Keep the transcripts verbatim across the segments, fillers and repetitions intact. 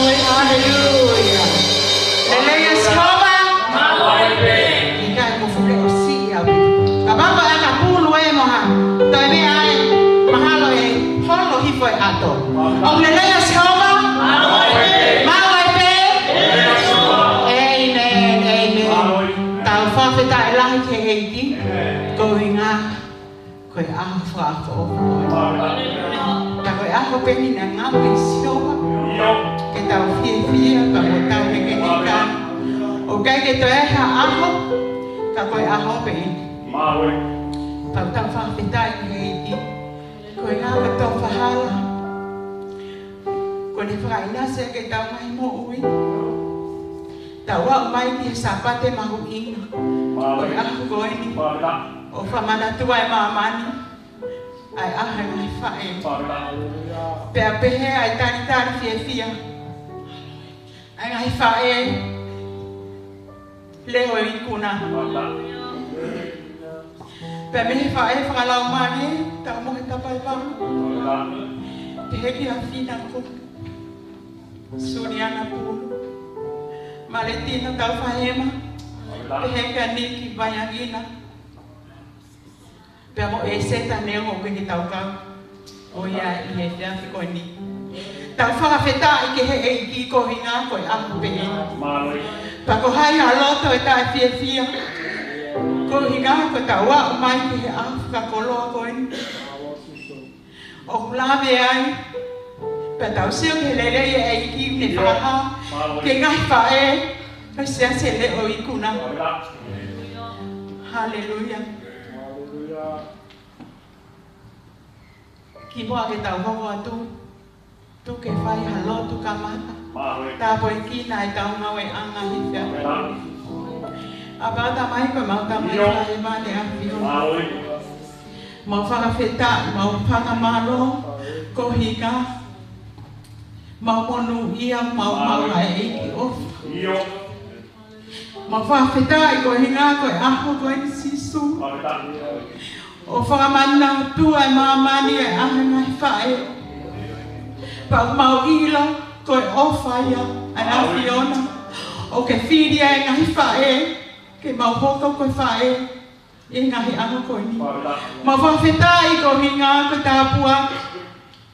Haleluia. Lelei ʻa Sihova. ʻIkai mo fule ʻo siʻi au. Ka papa ʻa ka pulu ē mo ha. Toe meʻa ē, mahalo ʻe holo hifo e ʻato. ʻOku lelei ʻa Sihova. Maʻu ai pē. ʻĒmeni, ʻēmeni. Tau fakafetaʻi lahi ki he ʻEiki. Ko e ʻuhinga ko e ʻaho fakaʻofoʻofa. Ka ko e ʻaho pē eni naʻe ngaohi ʻe Sihova ke tau fiefia, ka mo tau nekeneka. ʻOku ʻikai ke toe ʻi ai ha ʻaho, ka ko e ʻaho pē eni. Tau tau fakafetaʻi ki he ʻEiki. Ko e ngaahi tofa hala. Ko ʻene fakaʻinasi ʻaki ʻetau ngaahi moʻui. Tau aʻu mai ki he Sāpate mahuʻinga. Ko e ʻaho ko eni. ʻO fakamanatua ʻe māmani ʻa e ʻaho ʻa e ngaahi faʻē. Pea pehē ʻa e talitali fiefia ʻa e ngaahi faʻē leʻo ikuna. Pea mei he faʻē fakalaumālie, Taumohe Tapaivanu. Pehē kia Fina Kuki, Suliana Pulu, Maletina Taufahema. Pehē kia Niki Vaiangina. Pea mo ʻEseta Neongo, ʻoku ʻikai ke tau kau ʻo ia ʻi he efiafi ko eni. Tau fakafetaʻi ki he ʻEiki ko e ʻuhinga ko e ʻaho pē eni. Pea ko hai ha loto ʻe taʻefiefia, ko e ʻuhinga ko ʻetau aʻu mai ki he ʻaho fakakoloa ko eni. ʻOku lave ai, pea tau sio ki he lelei ʻa e ʻEiki ne fakahā ki he ngaahi faʻē ʻo e siasi leʻo ikuna. Haleluia. Kimuʻa ke tau hoko atu, tuku ke fai ha lotu kamata. Tāpuekina ʻetau ngāueʻanga he efiafi. ʻApā Tamai, ko homau Tamai ʻi he ʻaho ni, mau fakafetaʻi, mau fakamālō, ko e ʻuhinga mau monūʻia, mau maʻu ʻa e ʻEiki ʻofa. Mau fakafetaʻi ko e ʻuhinga ko e ʻaho ko eni Sīsū. ʻO fakamanatua ʻe māmani ʻa e ʻaho ʻa e ngaahi faʻē. Pea ʻoku mau ʻilo ko e ʻofa ia ʻa e ʻAfiona. ʻOku ke fili ʻa e ngaahi faʻē ke mau hoko ko e faʻē ʻi he ngaahi ʻaho ko eni. Mau fakafetaʻi ko e ʻuhinga ko e tāpuaki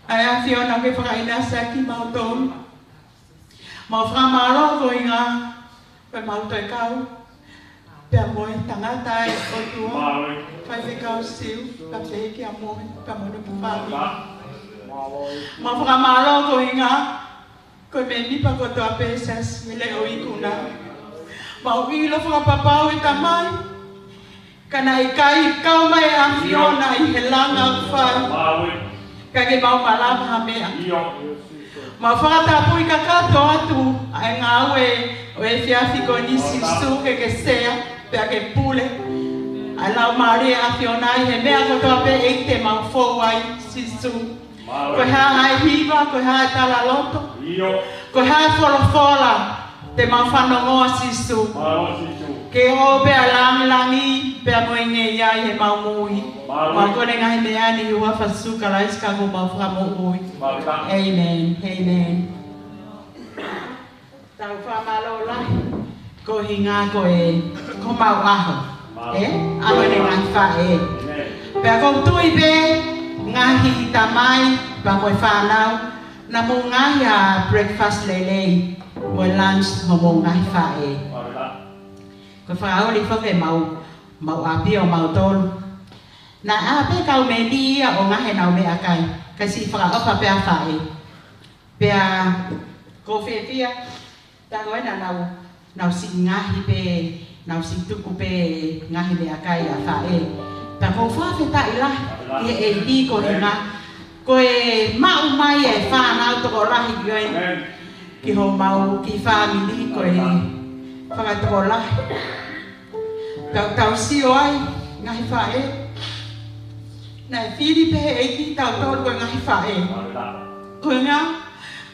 ʻa e ʻAfiona ʻoku ke fakaʻinasi ʻaki kimautolu. Mau fakamālō ko e ʻuhinga ko e mau toe kau pea mo e tangata ʻa e ʻOtua, Faifekau Siu, ka pehē kia Mohe, pea mo hono fāmili. Mau fakamālō ko e ʻuhinga ko e mēmipa kotoa pē ʻo e siasi leʻo ikuna. Mau ʻilo fakapapau ʻe Tamai, ka naʻe ʻikai kau mai ʻa e ʻAfiona ʻi he langa ʻoku fai, ka ke mau malava ha meʻa. Mau fakatapui kakato atu ʻa e ngāue ʻo e efiafi ko eni Sīsū, ke ke sea pea ke pule ʻa e Laumālie ʻo e ʻAfiona ʻi he meʻa kotoa pē ʻEiki te mau fou ai Sīsū. Ko e hā ʻa e hiva, ko e hā ʻa e talaloto, ko e hā ʻa e folofola te mau fanongoa Sīsū. Ke ʻoʻou pē ʻa e lāngilangi pea mo e ngeia ʻi heʻemau moʻui. Mau kole ngaahi meʻa ni ʻi he huafa ʻo Sīsū Kalaisi ko homau Fakamoʻui. ʻĒmeni. ʻĒmeni. Tau fakamālō lahi. Ko e ʻuhinga ko e, ko homau ʻaho. ʻĒ? ʻAho ʻa e ngaahi faʻē. Pea ʻoku ou tui pē ngaahi tamai pea mo e fānau, naʻa mou ngaohi ʻa e breakfast lelei mo e lunch hoʻomou ngaahi faʻē. Ko e fakaoli foki ʻemau, mau ʻapi ʻo mautolu. Naʻe ʻā pē kau mēmipa ʻo ngaohi ʻenau meʻakai, ka siʻi fakaʻofa pē ʻa e faʻē. Pea ʻoku ou fiefia, tā ko ē naʻa nau, nau siʻi ngaohi pē, nau siʻi tuku pē ngaahi meʻakai ʻa e faʻē. Pea ʻoku ou fakafetaʻi lahi ki he ʻEiki ko e ʻuhinga ko e maʻu mai ʻa e fānau tokolahi ko ē ki homau kiʻi fāmili, ko e fakatokolahi. Tau, tau sio ai, ngaahi faʻē. Naʻe fili pē ʻe he ʻEiki kitautolu ko e ngaahi faʻē. Ko e ʻuhinga,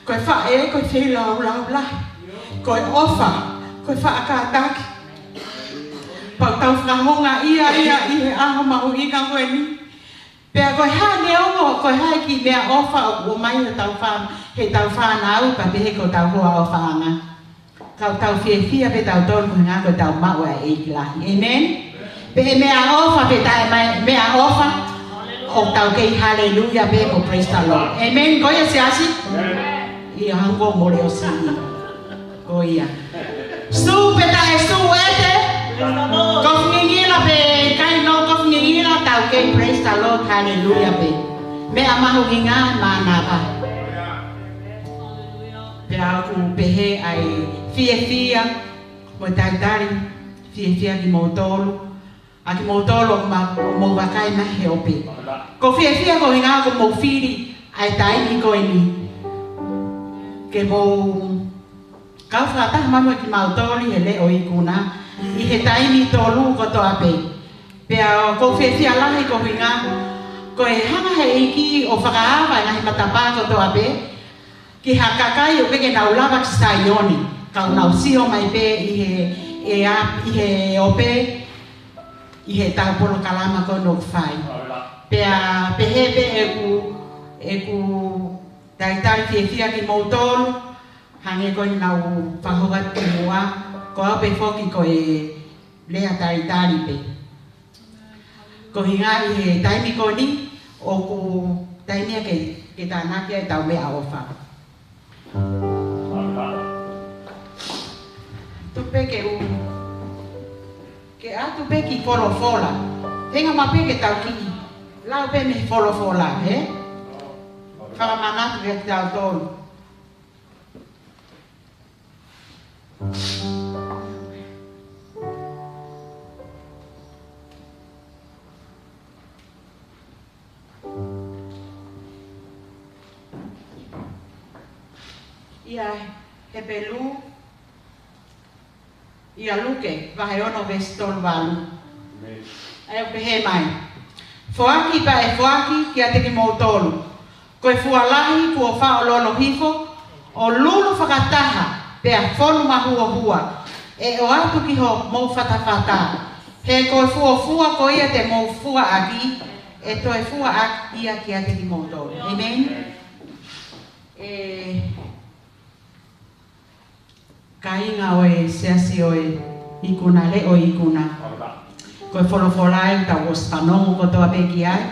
ko e faʻē, ko e feilaulau lahi. Ko e ʻofa, ko e faʻa kātaki. Pea tau fakahoungaʻia ia ʻi he ʻaho mahuʻinga ko eni. Pea ko e hā neongo, ko e hā e kiʻi meʻaʻofa ʻoku ʻomai heʻetau fā-, heʻetau fānau, pea pehē ko hotau hoa ʻofaʻanga. Ka ʻoku tau fiefia pē tautolu ko e ʻuhinga ko ʻetau maʻu ʻa e ʻEiki lahi. ʻĒmeni? Pe ʻe meʻaʻofa pe taʻe mai-, meʻaʻofa, ʻoku tau kei haleluia pē mo praise the Lord. ʻĒmeni? Ko ia siasi? ʻIo, hangē ko e mole ʻo siʻi. Ko ia. Sū pe taʻe sū ʻete. Kofu ngingila pe ʻikai nofo kofu ngingila, tau kei praise the Lord, haleluia pē. Meʻa mahuʻinga ʻa e mānava. Pea ʻoku pehē ʻa e fiefia, mo e talitali fiefia kimoutolu. ʻA kimoutolu ʻoku ma-, ʻoku mou vakai mai he ope. Ko e fiefia ko e ʻuhinga ʻoku mou fili ʻa e taimi ko eni ke mou kau fakataha mai mo kimautolu he leʻo ikuna ʻi he taimi tolu kotoa pē. Pea ʻoku ou fiefia lahi ko e ʻuhinga ko e hanga he ʻEiki ʻo fakaava e ngaahi matapā kotoa pē ki ha kakai ʻoku ʻikai ke nau lava ki Saione, ka ʻoku nau sio mai pē ʻi he, ʻe a-, ʻi he ope, ʻi heʻetau polokalama ko eni ʻoku fai. Pea pehē pē ʻeku, ʻeku talitali fiefia kimoutolu, hangē ko eni naʻa ku fakahoko atu kimuʻa, ko au pē foki ko e lea talitali pē. Ko e ʻuhinga ʻi he taimi ko eni, ʻoku taimi ia ke, ke tānaki ʻetau meʻaʻofa. Tuku pē ke u, ke ʻatu pē kiʻi folofola. Hangē pē ke tau kiʻi lau pē mei he folofola, ē? Fakamanatu kiate kitautolu. ʻIa Hepelū, ʻia Luke, vahe ono veesi tolu valu. ʻĒmeni. ʻA ia ʻoku pehē mai: Foaki pea ʻe foaki kiate kimoutolu. Ko e fua lahi kuo faʻo lolo hifo, ʻo lulu fakataha, pea fonu mahuohua, ʻe ʻoatu ki homou fatafata. He ko e fuofua ko ia te mou fua ʻaki, ʻe toe fua ʻaki ia kiate kimoutolu. ʻĒmeni. ʻE kāinga ʻo e siasi ʻo e ikuna, leʻo ikuna. Ko e folofola ʻoku tau ʻosi fanongo kotoa pē ki ai.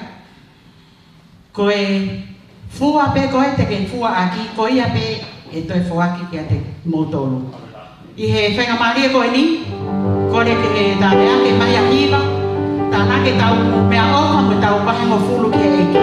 Ko e fua pē ko ē te ke fua ʻaki, ko ia pē ʻe toe foaki kiate kimoutolu. ʻI he faingamālie ko eni, kole ke tānaki mai ʻa Hiva, tānaki ʻetau meʻaʻofa mo ʻetau vahehongofulu ki he ʻEiki.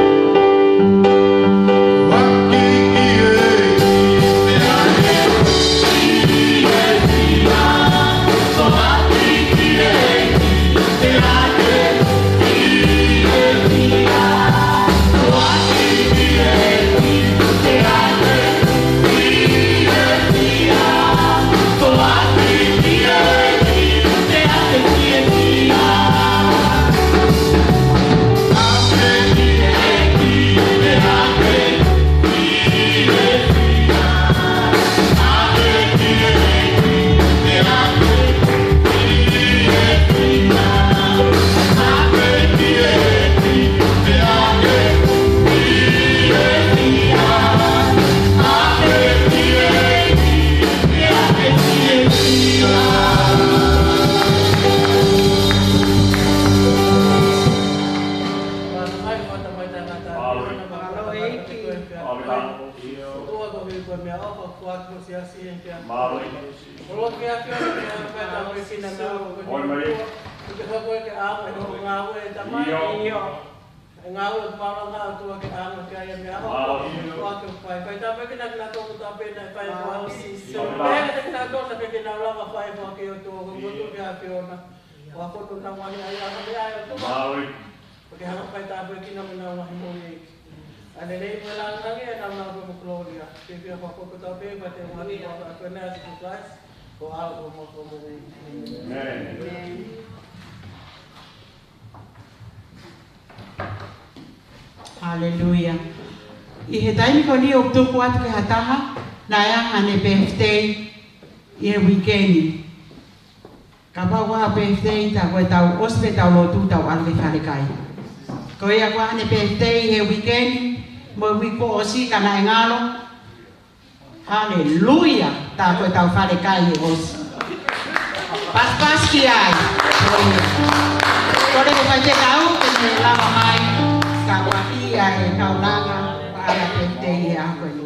ʻE ngāue ʻoku mālōlō ʻa e ʻOtua ke ʻaonga ki ai ʻa e meʻaʻofa. Mālō. Ko ʻoku fai, fai tāpuekina kinautolu kotoa pē naʻe fai. Mālō, ʻEiki. Pehē kiate kinautolu naʻe ʻikai ke nau lava fai ʻa e foaki ʻa e ʻOtua, ko e motu pē ʻa e ʻAfiona. Ko e ʻAfiona naʻe ʻoange ai ʻa e ʻAfiona. Mālō. Ko e hanga fai tāpuekina mo ʻenau ngaahi moʻui, ʻEiki. ʻA e lelei mo e lāngilangi ʻe nau nau mo e kolōlia. Ke pia ko kotoa pē, pea te u ʻoatu ʻa e ʻAfiona ʻia Sīsū Kalaisi, ko e ʻAlo mo e Fakamoʻui. ʻĒmeni. Haleluia. ʻI he taimi ko eni ʻoku tuku atu ki ha taha naʻe ʻi ai haʻane birthday ʻi he uike ni. Kapau ʻoku ʻi ai ha birthday, tā ko ē tau ʻosi pē ʻetau lotu, tau ʻalu ki he falekai. Ko ia kuo ʻanepeitei he uike ni, mo e uike kuo ʻosi ka naʻe ngalo. Haleluia, tā ko ʻetau falekai ʻe ʻosi. Pasipasi ki ai. Ko ia. Kole ke fai te kau, ke ne lava mai, ka ʻoku ʻi ai e kaunanga, ʻanepeitei he ʻaho ko eni.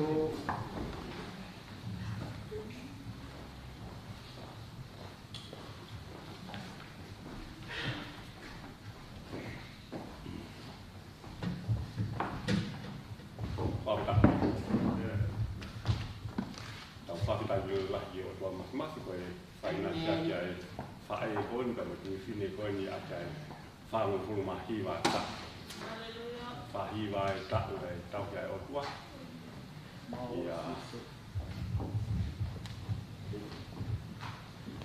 Fakafetaʻi. Tau fakafetaʻi lahi ʻOtua Māfimafi ko e faʻahinga siaki ai faʻē ko eni ka mo e tuofefine ko eni ʻa e fāngofulu mā hiva taʻu. Fā hiva e taʻu e tau ki ai ʻOtua. Ia.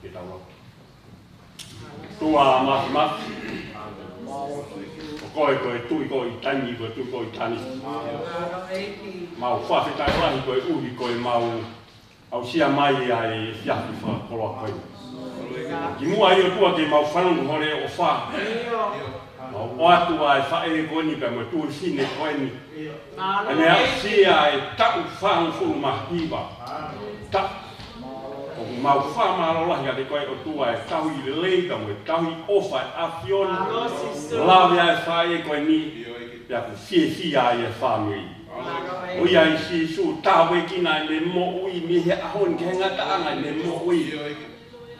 Ke tau ʻOtua Māfimafi. ʻO koe ko e Tuʻi ko e taimi, ko e Tuʻi ko e taimi. Mau fakafetaʻi lahi koeʻuhi ko e mau aʻusia mai ʻa e efiafi fakakoloa ko eni. Kimuʻa ʻOtua ke mau fanongo hore ʻo fā. Mau ʻoatu ʻa e faʻē ko eni pea mo e tuofefine ko eni. ʻA e meʻa aʻusia e taʻu fāngofulu mā hiva. Taʻu. ʻOku mau fakamālō lahi kiate koe ʻOtua e tauhi lelei ka mo e tauhi ʻofa ʻa e ʻAfiona. Lave ʻa e faʻē ko eni. Pea ʻoku fiefia ai e fāmili. ʻOiauē Sīsū tāpuekina ʻene moʻui mei he ʻaho ni ki he ngataʻanga ʻene moʻui.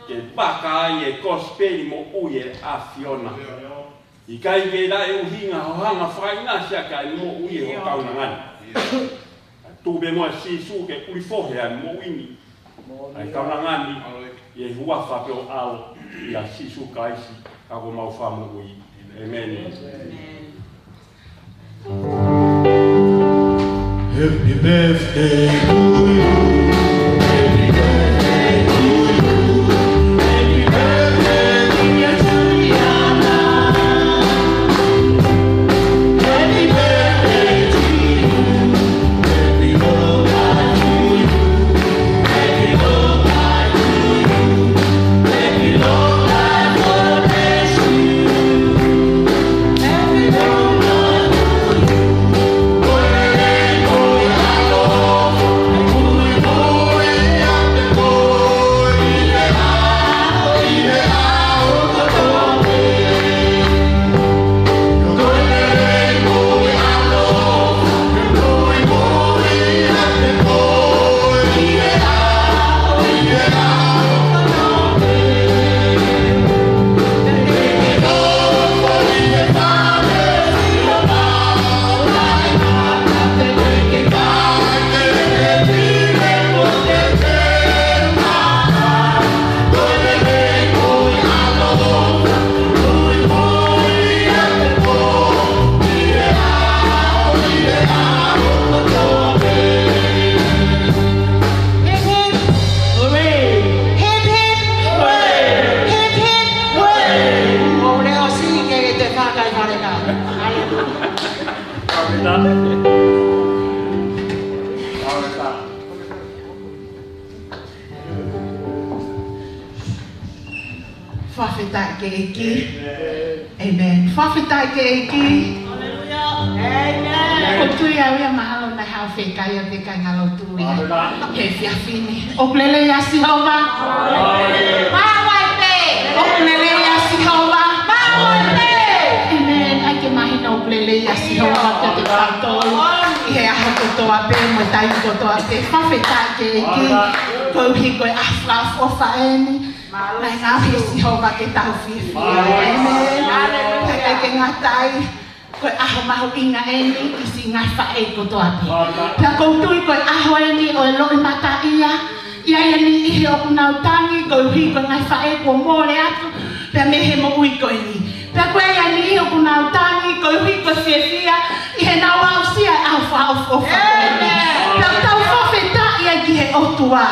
Ke vaka ai e kosipeli moʻui e ʻAfiona. ʻIkai ke ʻi ai ha ʻuhinga hoʻo hanga fakaʻinasi ʻaki ʻa e moʻui ʻo e kaunanga ni. Tuku pē muʻa Sīsū ke ʻulifohe ʻa e moʻui ni. ʻA e kaunanga ni, ʻi he huafa pē ʻo e ʻAlo, ʻia Sīsū Kalaisi, ka ko homau Fakamoʻui. ʻĒmeni. Happy birthday to you. Happy birthday to you. Happy birthday, dear Juliana. Happy birthday to you. Happy long life to you. Happy long life to you. Happy long life, God bless you. Hip, hip, hooray! Hip, hip, hooray! Hip, hip, hooray! ʻOku leo siʻi ke te fakai fale ka. Haleluia. Fakafetaʻi ki he ʻEiki. ʻĒmeni. Fakafetaʻi ki he ʻEiki. Haleluia. ʻĒmeni. ʻOku ou tui au ia mahalo naʻe haʻu fekai ʻa e kāingalotu ia he efiafi ni. ʻOku lelei ʻa Sihova. Mālō pē. ʻOku lelei ʻa Sihova. Mālō pē. ʻĒmeni. ʻAi ke mahino ʻoku lelei ʻa Sihova kiate kitautolu ʻi he ʻaho kotoa pē mo e taimi kotoa pē. Fakafetaʻi ki he ʻEiki. Koeʻuhi ko e ʻaho fakaʻofoʻofa eni. Naʻe ngaohi ʻe Sihova ke tau fiefia. ʻĒmeni. Pea ʻikai ke ngata ai, ko e ʻaho mahuʻinga eni ki siʻi ngaahi faʻē kotoa pē. Pea ʻoku ou tui ko e ʻaho eni ʻo e loʻimataʻia, ʻi ai e niʻihi ʻoku nau tangi koeʻuhi ko e ngaahi faʻē kuo mole atu, pea mei he moʻui ko eni. Pea ʻoku ʻi ai e niʻihi ʻoku nau tangi koeʻuhi ko e fiefia ʻi heʻenau aʻusia e ʻaho fakaʻofoʻofa ko eni. Pea tau fakafetaʻi ai ki he ʻOtua.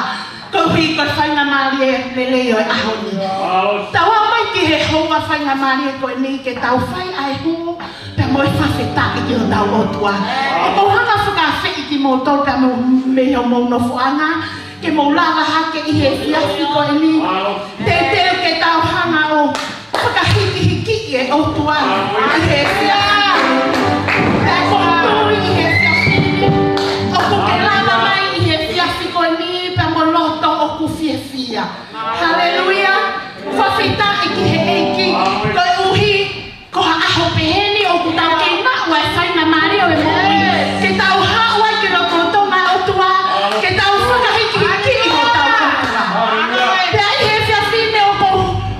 Koeʻuhi ko e faingamālie lelei ʻo e ʻaho ni. Tau ō mai ki he houa faingamālie ko eni ke tau fai ʻa e hū, pea mo e fakafetaʻi ki hotau ʻOtua. ʻOku ou hanga ʻo fakaafeʻi kimoutolu pea mo mei homou nofoʻanga, ke mou lava hake ʻi he efiafi ko eni. Teuteu ke tau hanga ʻo fakahīkihikiʻi e ʻOtua ʻi he efiafi. Pea ʻoku ou tui ʻi he efiafi ni, ʻoku ke lava mai ʻi he efiafi ko eni pea mo e loto ʻoku fiefia. Haleluia. Fakafetaʻi ki he ʻEiki. Koeʻuhi ko ha ʻaho pehē ni ʻoku tau kei maʻu ai e faingamālie ʻo e moʻui ke tau haʻu ai ki he lotolotonga ʻo e ʻOtua, ke tau fakahīkihikiʻi hotau ʻOtua. Pea ʻi he efiafi ni ʻoku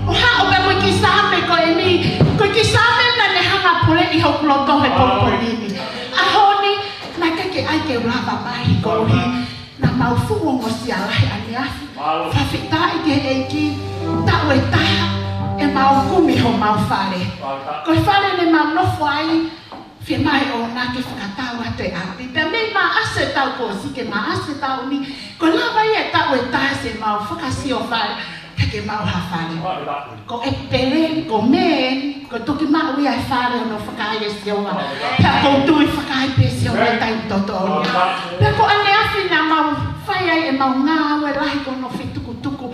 ou haʻu pē mo e kiʻi Saame ko eni, ko e kiʻi Saame naʻa ne hanga ʻo poleʻi hoku loto he pongipongi ni. ʻAho ni, naʻe ʻikai ke ʻai ke u lava mai koeʻuhi naʻa mau fuʻu ongosia lahi ʻaneafi. Fakafetaʻi ki he ʻEiki, taʻu ʻe taha ʻemau kumi homau fale. Ko e fale ne mau nofo ai, fiemaʻu ʻo na ke fakatau atu e ʻapi. Pea mei Maʻasi ʻetau koosi ki Maʻasi ʻo e taʻu ni, ko e lava ia e taʻu ʻe taha siʻemau fakasio fale, pea ke maʻu ha fale. Ko ʻEpeleli, ko Mē, ko e toki maʻu ia e fale hono fakahā ʻe Sihova. Pea ʻoku ou tui fakahā pē ʻe Sihova e taimi totonu. Pea ko ʻaneafi naʻa mau fai ai ʻemau ngāue lahi ko hono fetukutuku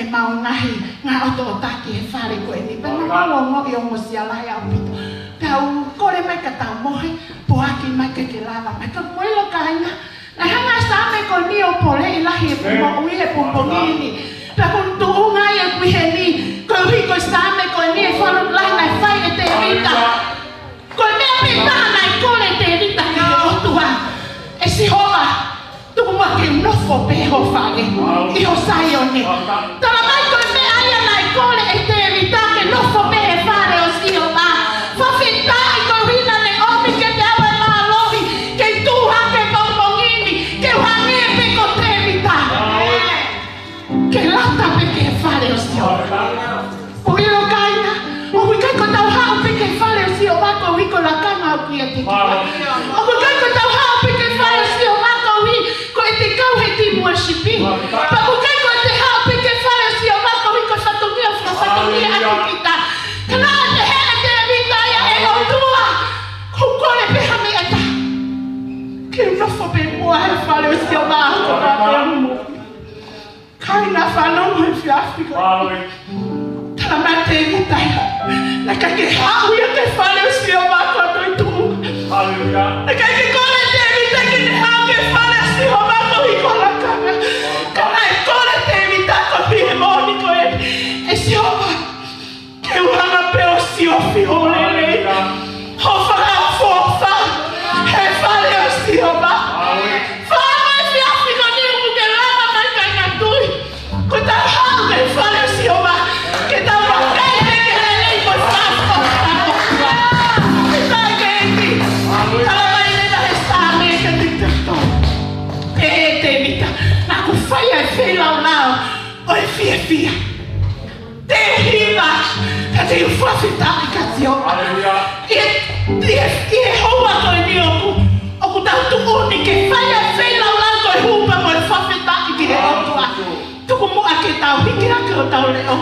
ʻemau ngaahi ngaʻotoʻota ki he fale ko eni. Pea naʻa mau ongoʻi ongosia lahi ʻaupito. Pea u kole mai ka tau mohe, poaki mai ke ke lava mai. Ka mou ʻilo kāinga, naʻe hanga ʻe he Saame ko eni ʻo poleʻi lahi e moʻui he pongipongi ni. Pea ʻoku ou tuʻunga ai ʻeku ʻi heni, koeʻuhi ko e Saame ko eni e fakalotolahi naʻe fai ʻe Tēvita. Ko e meʻa pē taha naʻe kole ʻe Tēvita ki he ʻOtua: ʻE Sihova, tuku muʻa ke u nofo pē ho fale ʻi ho Saione. Talamai ko e meʻa ia naʻe kole ʻe Tēvita, ke nofo pē he fale ʻo Sihova. Fakafetaʻi koeʻuhi naʻa ne ʻomi kiate au e mālohi ke tuʻu hake he pongipongi ni, ke u hangē pē ko Tēvita, ke lata pē ki he fale ʻo Sihova. Mou ʻilo kāinga, ʻoku ʻikai ko ʻetau haʻu pē ki he fale ʻo Sihova koeʻuhi ko e lakanga ʻoku ʻiate kita. ʻOku ʻikai ko ʻetau haʻu pē ki he fale ʻo Sihova koeʻuhi ko ʻete kau he team worship. Pea ʻoku ʻikai ko ʻete haʻu pē ki he fale ʻo Sihova koeʻuhi ko e fatongia, fakafatongia ʻaki kita. Ka naʻe pehē ʻe Tēvita ia: ʻE ʻOtua, ʻoku ou kole pē ha meʻa ʻe taha, ke u nofo pē muʻa he fale ʻo Sihova ʻi hoku moʻui. Kāinga, fanongo he efiafi ko eni. Talamai ʻe Tēvita ia naʻe ʻikai ke haʻu ia ki he fale ʻo Sihova ko e toetuʻu. Naʻe ʻikai ke kole ʻe Tēvita ke ne haʻu ki he fale ʻo Sihova koeʻuhi ko e lakanga. Ka naʻe kole ʻe Tēvita koeʻuhi he moʻoni ko eni: ʻE Sihova, ke u hanga pē ʻo siofi ho lelei, ho fakaʻofoʻofa he fale ʻo Sihova. Fānau, he efiafi ko eni ʻoku ke lava mai, kāinga tui, ko ʻetau haʻu ki he fale ʻo Sihova ke tau vakai ki he lelei mo e fakaʻofoʻofa ʻo e ʻOtua. Fakafetaʻi ki he ʻEiki. Talamai leva ʻe he Saame kiate kitautolu, pehē ʻe Tēvita: Naʻa ku fai ʻa e feilaulau ʻo e fiefia. Te u hiva, ka te u fakafetaʻi kia Sihova. ʻI he, ʻi he, ʻi he houa ko eni ʻoku, ʻoku tau tuʻu ni ke fai ʻa e feilaulau ko e huupa mo e fakafetaʻi ki he ʻOtua. Tuku muʻa ke tau hiki hake hotau leʻo,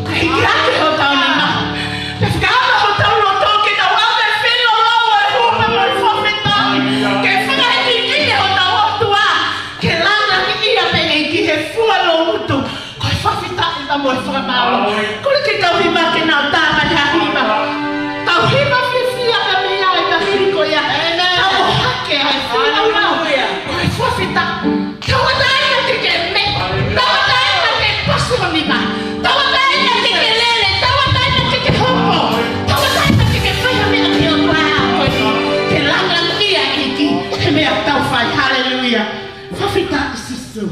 ke hiki hake hotau nima, ke fakaava hotau loto ke tau ʻave e feilaulau ʻo e huupa mo e fakafetaʻi, ke fakahīkihikiʻi hotau ʻOtua, ke lāngilangiʻia pē ʻEiki he funga loungutu. Ko e fakafetaʻi pea mo e fakamālō. Kole ke tau hiva, ke nau tā mai ha hiva. Tau hiva fiefia pea mei ai ka hili ko ia. Tau ʻohake ʻa e feilaulau. Ko e fakafetaʻi. Tauʻatāina ke ke meʻa. Tauʻatāina ke pasi ho nima. Tauʻatāina ke ke lele. Tauʻatāina ke ke hopo. Tauʻatāina ke ke fai ha meʻa ki he ʻOtua ko eni. Ke lāngilangiʻia ʻEiki he meʻa ʻoku tau fai. Haleluia. Fakafetaʻi Sīsū.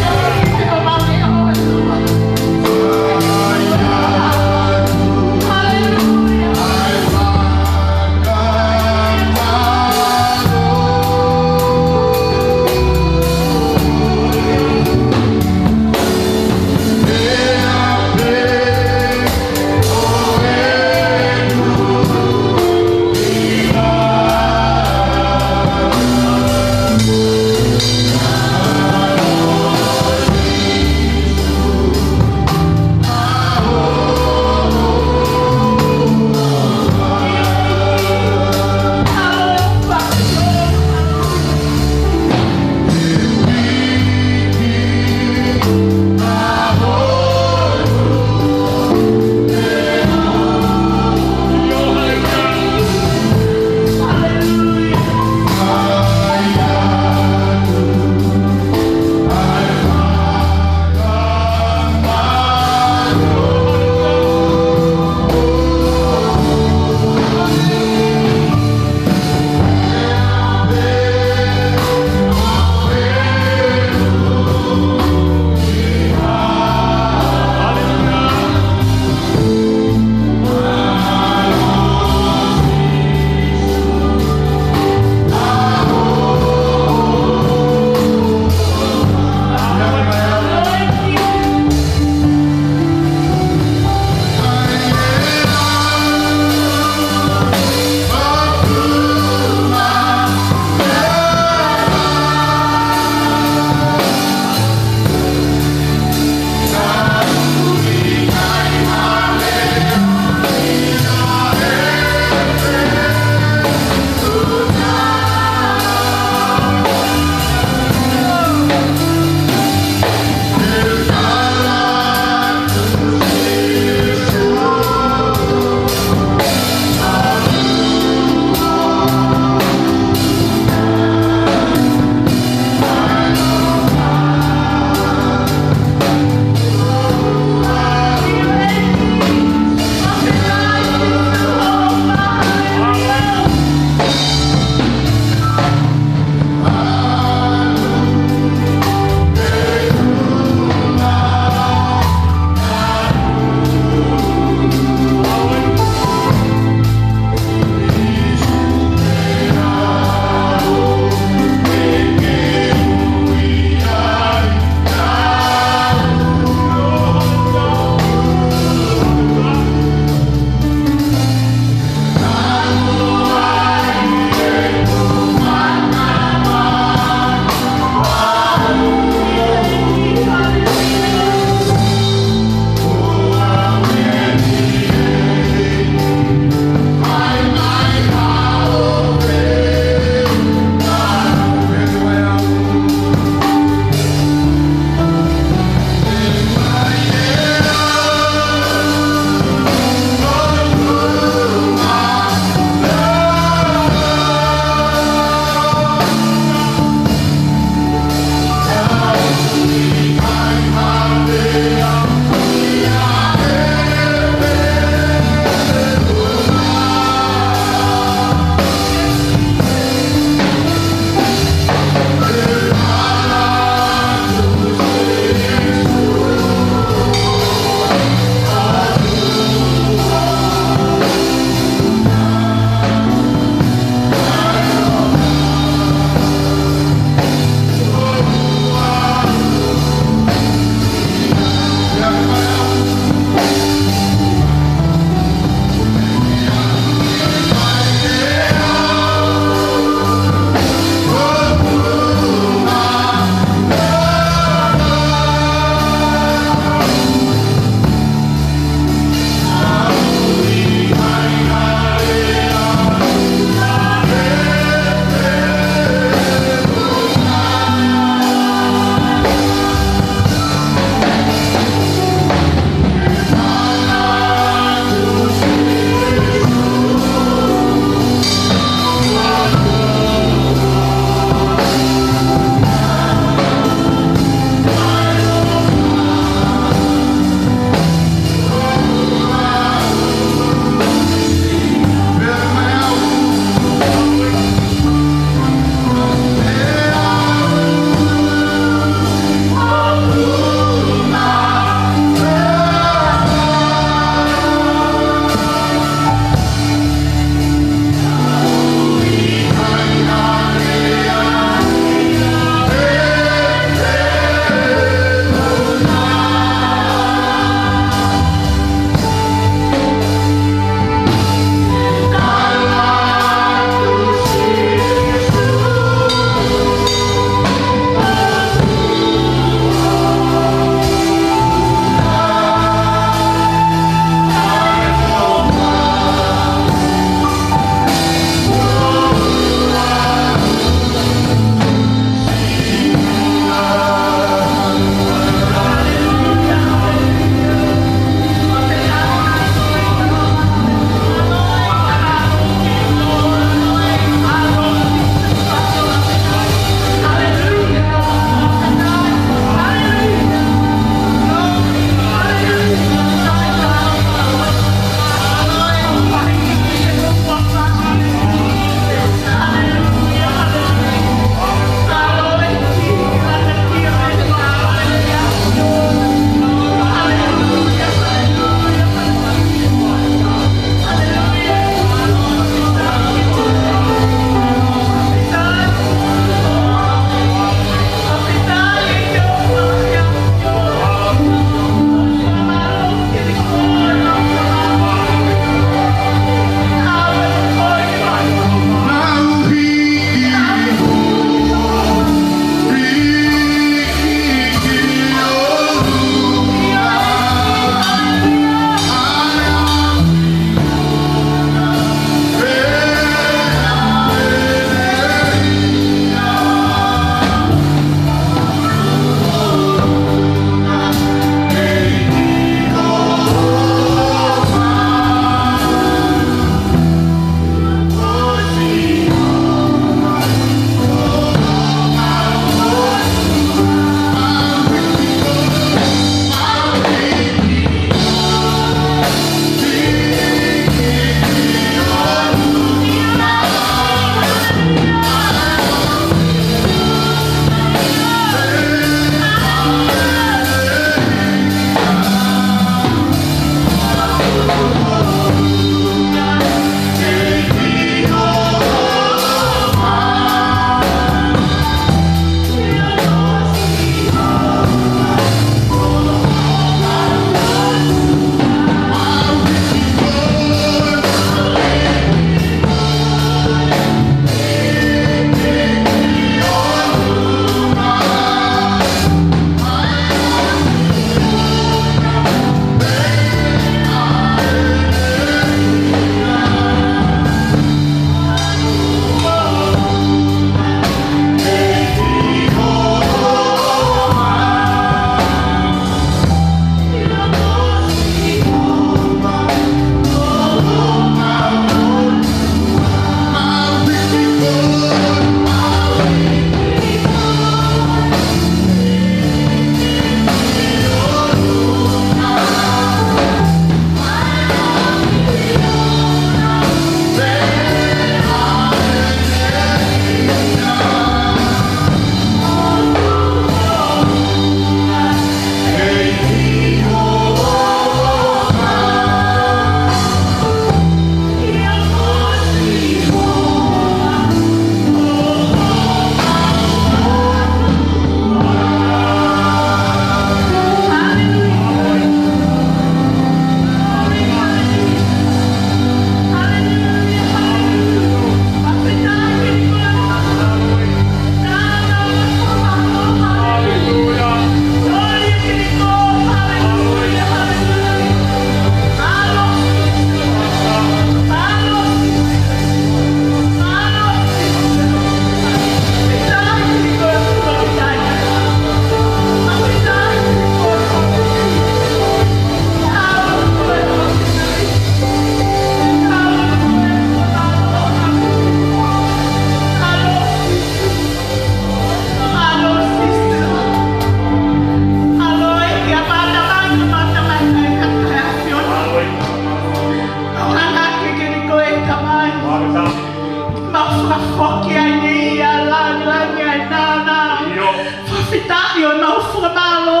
Taʻi ʻo mau fakamālō,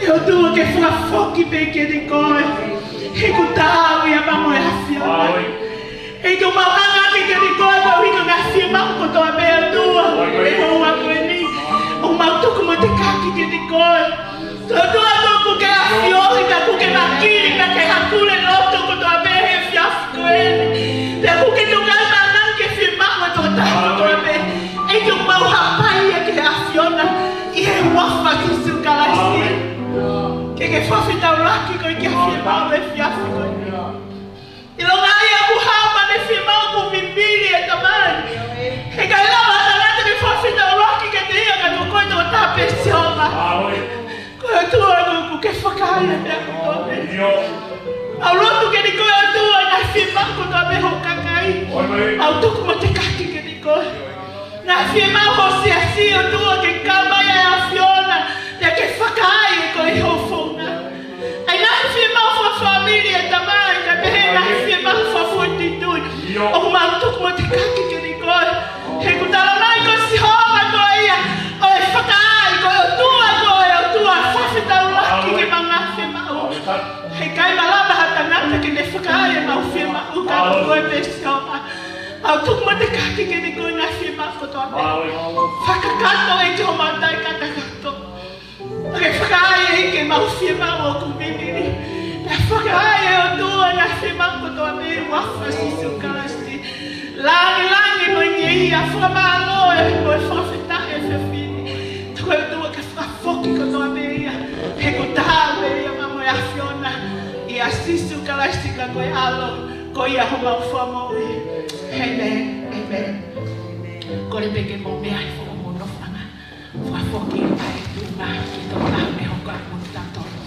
ʻe ʻOtua, ke fakafoki pē kiate koe. He kuo tau ia pea mo e ʻAfiona. ʻEiki, ʻoku mau hanga hake kiate koe, koeʻuhi ko e ngaahi fiemaʻu kotoa pē, ʻOtua, ʻi he houa ko eni. ʻOku mau tuku mo tekaki kiate koe. ʻOtua, ʻoku ke ʻafioʻi, pea ʻoku ke vakili, pea ʻoku ke hakule loto kotoa pē he efiafi ko eni. Pea ʻoku ke tokanga ʻi he fiemaʻu ʻa e tokotaha kotoa pē. ʻEiki, ʻoku mau hapai ia ki he ʻAfiona, ʻi he huafa ʻo Sīsū Kalaisi. Ke ke fakafetaulaki koeʻuhi ko e fiemaʻu ʻo e efiafi ko eni. ʻIlonga ia ʻoku hā mai ʻene fiemaʻu, ʻoku vivili e Tamai. Heʻikai lava ha tangata ke fakafetaulaki kiate ia ka ko koe tokotaha pē, Sihova. Ko e ʻOtua ʻoku ke fakaai e meʻa kotoa pē. Mau lotu kiate koe, ʻOtua, ngaahi fiemaʻu kotoa pē ho kakai. Mau tuku mo tekaki kiate koe. Ngaahi fiemaʻu ho siasi, ʻOtua, ke kau mai ʻa e ʻAfiona, pea ke fakaai ʻe koe ho founga. ʻA e ngaahi fiemaʻu fakafāmili, ʻe Tamai, kae pehē ngaahi fiemaʻu fakafoʻituitui. ʻOku mau tuku mo tekaki kiate koe. He ʻoku tala mai ko Sihova ko ia ʻo e fakaai, ko e ʻOtua ko e ʻOtua fakafetaulaki ki heʻemau ngaahi fiemaʻu. Heʻikai malava ha tangata ke ne fakaai ʻemau fiemaʻu ka ko koe pē, Sihova. Mau tuku mo tekaki kiate koe ngaahi fiemaʻu kotoa pē. Fakakakato ʻEiki homau taʻekakato. Pea ke fakaai ʻEiki ʻemau fiemaʻu ʻoku vivili. Pea fakaai ʻe ʻOtua ngaahi fiemaʻu kotoa pē ʻi he huafa ʻo Sīsū Kalaisi. Langilangi mo e ngeia, fakamālō ē mo e fakafetaʻi he efiafi ni. Tuku ʻe ʻOtua ke fakafoki kotoa pē ia. He kuo tau pē ia pea mo e ʻAfiona. ʻIa Sīsū Kalaisi ka ko e ʻAlo, ko ia homau Fakamoʻui. ʻĒmeni. ʻĒmeni. Kole pē ke mou meʻa he fakamono fanga. Fakafoki ʻa e tuʻunga ki he tō taha mei he hoko atu mo kitautolu.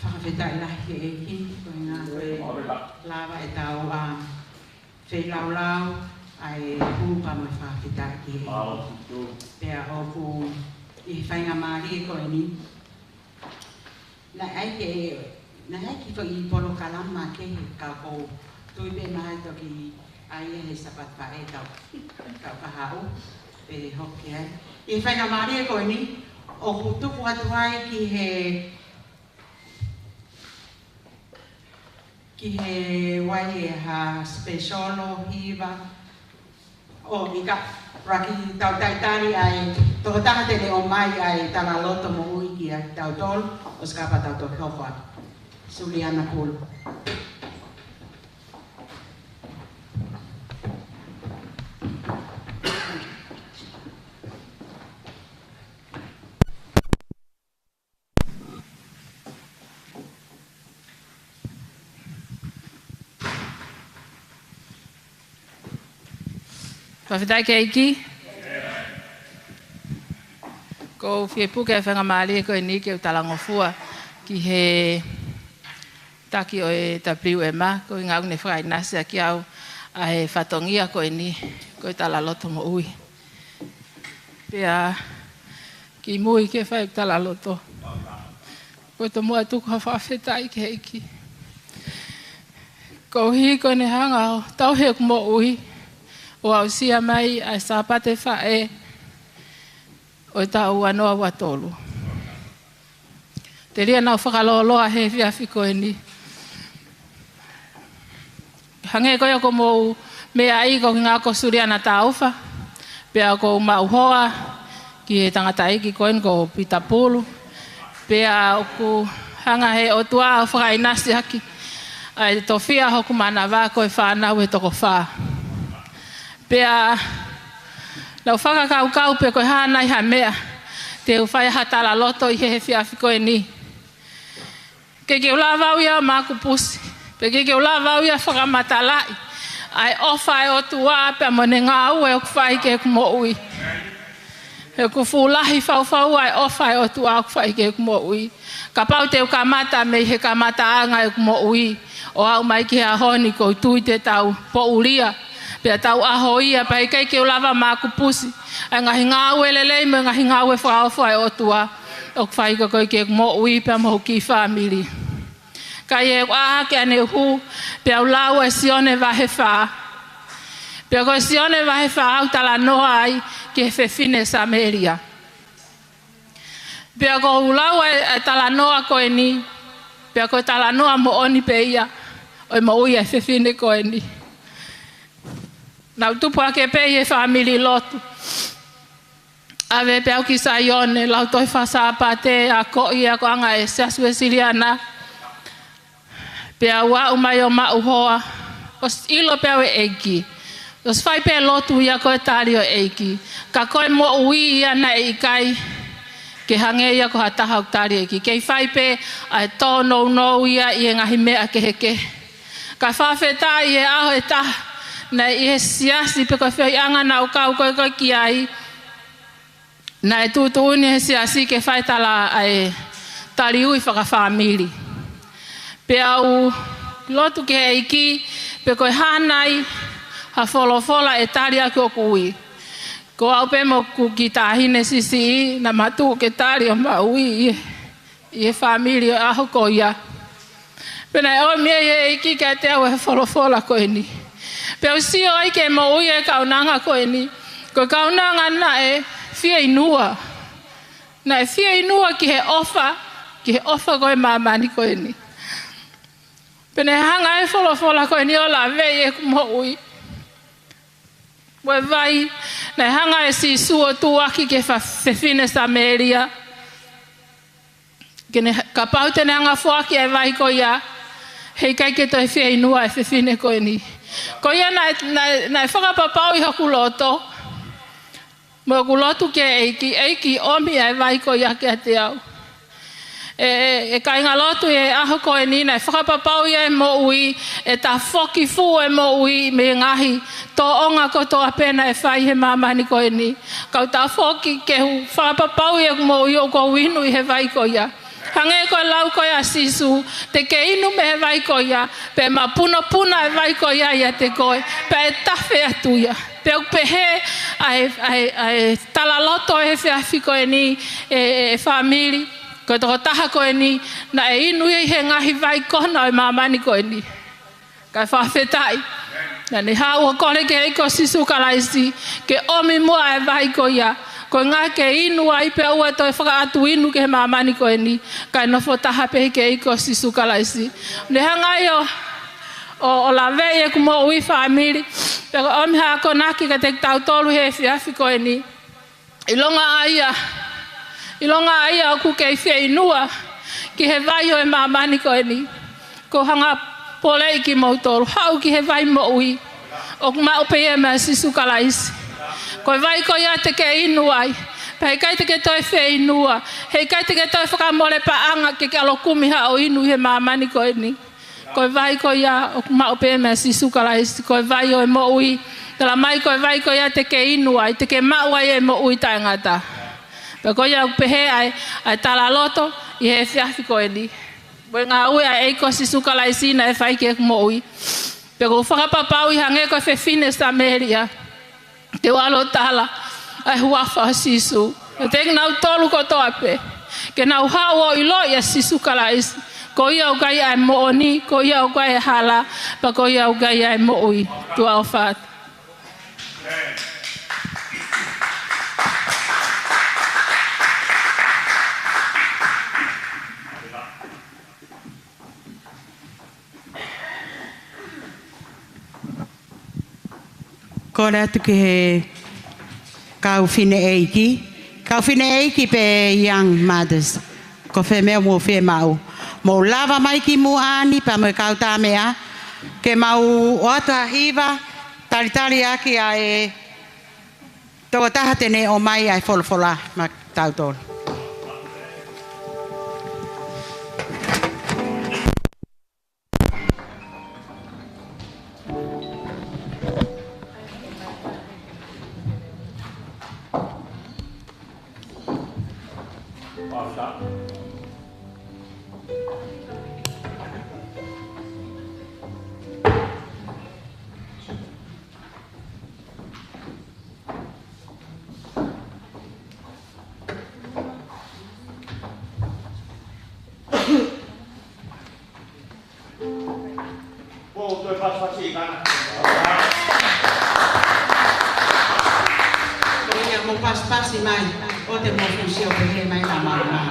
Fakafetaʻi lahi ki he ʻEiki, ko e ʻuhinga ko e lava ʻetau, ā, feilaulau, ʻa e hū pea mo e fakafetaʻi ki he ʻEiki. Pea ʻoku ʻi he faingamālie ko eni, naʻe ʻai ke, naʻe ʻai ke foʻi polokalama kehe ka ʻoku ou tui pē mahalo toki ʻai ia he Sāpate Faʻē tau, tau kahaʻu, pe hoko ai. ʻI he faingamālie ko eni, ʻoku tuku atu ai ki he, ki he ʻoku ʻi ai ha special hiva, ʻo ʻikai, ʻuluaki tau talitali ʻa e tokotaha te ne ʻomai ʻa e talaloto moʻui kiate kitautolu, ʻosi kapau te tau toki hoko atu. Suliana Pulu. Fakafetaʻi ki he ʻEiki. ʻOku ou fie puke e faingamālie ko eni ke u talangofua ki he taki ʻo e W M A, ko e ʻuhinga ʻoku ne fakaʻinasi ʻaki au ʻa e fatongia ko eni, ko e talaloto moʻui. Pea kimuʻa ke fai talaloto, ʻoku ou tomuʻa tuku ha fakafetaʻi ki he ʻEiki. Koeʻuhi ko ʻene hanga ʻo tauhi ʻeku moʻui, ʻo aʻusia mai ʻa e Sāpate Faʻē ʻo e taʻu ua noa ua tolu. Telia naʻa ku fakalōloa he efiafi ko eni. Hangē ko ia ʻoku mou meaʻi, ko e ʻuhinga ko Suliana Taufa. Pea ʻoku ou maʻu hoa ki he tangataʻeiki ko eni ko Pita Pulu. Pea ʻoku hanga he ʻOtua ʻo fakaʻinasi ʻaki ʻa e tofiʻa hoku manava ko e fānau ʻe toko fā. Pea naʻa ku fakakaukau pe ko e hā nai ha meʻa te u fai ha talaloto ʻi he efiafi ko eni. Ke ke u lava au ia ʻo makupusi, pe ke ke u lava au ia ʻo fakamatalaʻi ʻa e ʻofa ʻa e ʻOtua pea mo ʻene ngāue ʻoku fai ki heʻeku moʻui. He ʻoku fuʻu lahi fau fau ʻa e ʻofa ʻa e ʻOtua ʻoku fai ki heʻeku moʻui. Kapau te u kamata mei he kamataʻanga ʻeku moʻui ʻo aʻu mai ki he ʻaho ni, ʻoku ou tui te tau poʻulia, pea tau ʻaho ia, pea heʻikai ke u lava ʻo makupusi ʻa e ngaahi ngāue lelei mo e ngaahi ngāue fakaofo ʻa e ʻOtua ʻoku fai ko ē ki heʻeku moʻui pea mo hoku kiʻi fāmili. Ka ʻi heʻeku ʻā hake ʻaneuhu, peau lau ʻa Sione vahe fā. Pea ko Sione vahe fā ʻoku talanoa ai ki he fefine Samēlia. Pea ʻoku ou lau ʻa e, ʻa e talanoa ko eni, pea ko e talanoa moʻoni pē ia ʻo e moʻui ʻa e fefine ko eni. Naʻá ku tupu hake pē ʻi he fāmili lotu. ʻAve pē au ki Saione, lautohi faka-Sāpate, akoʻi ʻa e akoʻanga ʻa e Siasi Uēsiliana. Pea u aʻu mai ʻo maʻu hoa, ʻosi ʻilo pē au ʻe he ʻEiki. ʻOsi fai pē lotu ia ko e tali ʻo e ʻEiki. Ka ko e moʻui ia naʻe ʻikai ke hangē ia ko ha taha ʻoku tali ʻEiki. Kei fai pē ʻa e tōnounou ia ʻi he ngaahi meʻa kehekehe. Ka fakafetaʻi ʻi he ʻaho ʻe taha, naʻe ʻi he siasi pe ko e feohiʻanga naʻá ku kau ko ē ko ē ki ai. Naʻe tuʻutuʻuni ʻe he siasi ke fai tala ʻa e tali ui fakafāmili. Pea u lotu ki he ʻEiki, pe ko e hā nai ha folofola ʻe tali ʻaki hoku ui. Ko au pē mo hoku kiʻi taʻahine siʻisiʻi, naʻá ma tuʻu ke tali ʻema ui ʻi he, ʻi he fāmili ʻo e ʻaho ko ia. Pea naʻe ʻomi ʻe he ʻEiki kiate au ʻa e folofola ko eni. Pea u sio ai ki he moʻui ʻa e kaunanga ko eni. Ko e kaunanga naʻe fieinua. Naʻe fieinua ki he ʻofa, ki he ʻofa ko ē ʻa māmani ko eni. Pea naʻe hanga ʻe he folofola ko eni ʻo laveʻi ʻeku moʻui. Ko e vai, naʻe hanga ʻe Sīsū ʻo tuʻuaki ki he fa-, fefine Samēlia. Ke ne, kapau te ne hanga ʻo foaki ʻa e vai ko ia, heʻikai ke toe fieinua ʻa e fefine ko eni. Ko ia naʻe, naʻe, naʻe fakapapauʻi hoku loto. Mo hoku lotu ki he ʻEiki, ʻEiki ʻomi ʻa e vai ko ia kiate au. ʻE, ʻe, ʻe kāinga lotu ʻi he ʻaho ko eni naʻe fakapapauʻi ʻa e moʻui, ʻe tafoki fuʻu ʻa e moʻui mei he ngaahi tōʻonga kotoa pē naʻe fai he māmani ko eni. Kau tafoki ke u fakapapauʻi ʻeku moʻui ʻoku ou inu ʻi he vai ko ia. Hangē ko e lau ko ia ʻa Sīsū, te ke inu mei he vai ko ia, pea mapunopuna ʻa e vai ko ia ʻiate koe, pea ʻe tafe atu ia. Pea ʻoku pehē ʻa e, ʻa e, ʻa e talaloto ʻi he efiafi ko eni, ʻe, ʻe, ʻe fāmili, ko e tokotaha ko eni, naʻe inu ia ʻi he ngaahi vai kona ʻo e māmani ko eni. Kae fakafetaʻi. Naʻá ne haʻu ʻo kole ki he ʻEiki ko Sīsū Kalaisi, ke ʻomi muʻa ʻa e vai ko ia. Ko e ʻuhinga ke inu ai pea ʻoua toe fakaʻatu inu ki he māmani ko eni. Kae nofo taha pē ki he ʻEiki ko Sīsū Kalaisi. Ne hanga ai ʻo, ʻo, ʻo laveʻi ʻeku moʻui fāmili. Pea ʻoku ʻomi ha akonaki kiate kitautolu he efiafi ko eni. ʻIlonga ʻa ia, ʻilonga ʻa ia ʻoku kei fieinua ki he vai ʻo e māmani ko eni. ʻOku ou hanga ʻo poleʻi kimoutolu, haʻu ki he vai moʻui. ʻOku maʻu pē ia meia Sīsū Kalaisi. Ko e vai ko ia te ke inu ai. Pea heʻikai te ke toe fieinua. Heʻikai te ke toe fakamole paʻanga ke ke ʻalu ʻo kumi haʻo inu ʻi he māmani ko eni. Ko e vai ko ia ʻoku maʻu pē meia Sīsū Kalaisi, ko e vai ʻo e moʻui. Talamai ko e vai ko ia te ke inu ai, te ke maʻu ai e moʻui taʻengata. Pea ko ia ʻoku pehē ai ʻa e talaloto ʻi he efiafi ko eni. Ko e ngāue ʻa e ʻEiki ko Sīsū Kalaisi naʻe fai ki heʻeku moʻui. Pea ʻoku ou fakapapauʻi hangē ko e fefine Samēlia. Te u ʻalu ʻo tala ʻa e huafa ʻo Sīsū. Kiate kinautolu kotoa pē. Ke nau haʻu ʻo ʻiloʻi ʻa Sīsū Kalaisi. Ko ia ʻoku ʻi ai ʻa e moʻoni, ko ia ʻoku ʻi ai e hala, pea ko ia ʻoku ʻi ai ʻa e moʻui. Tuʻa ʻofa atu. Kole atu ki he kau fineʻeiki, kau fineʻeiki pe young mothers. Ko fē meʻa ʻoku mou fiemaʻu? Mou lava mai ki muʻa ni pea mo e kau tā meʻa, ke mau ʻoatu ha hiva, talitali ʻaki ʻa e tokotaha te ne ʻomai ʻa e folofola maʻa tautolu. Ko ia, mou pasipasi mai, ʻoua te mou fuʻu sio pehē mai, naʻa mau mai.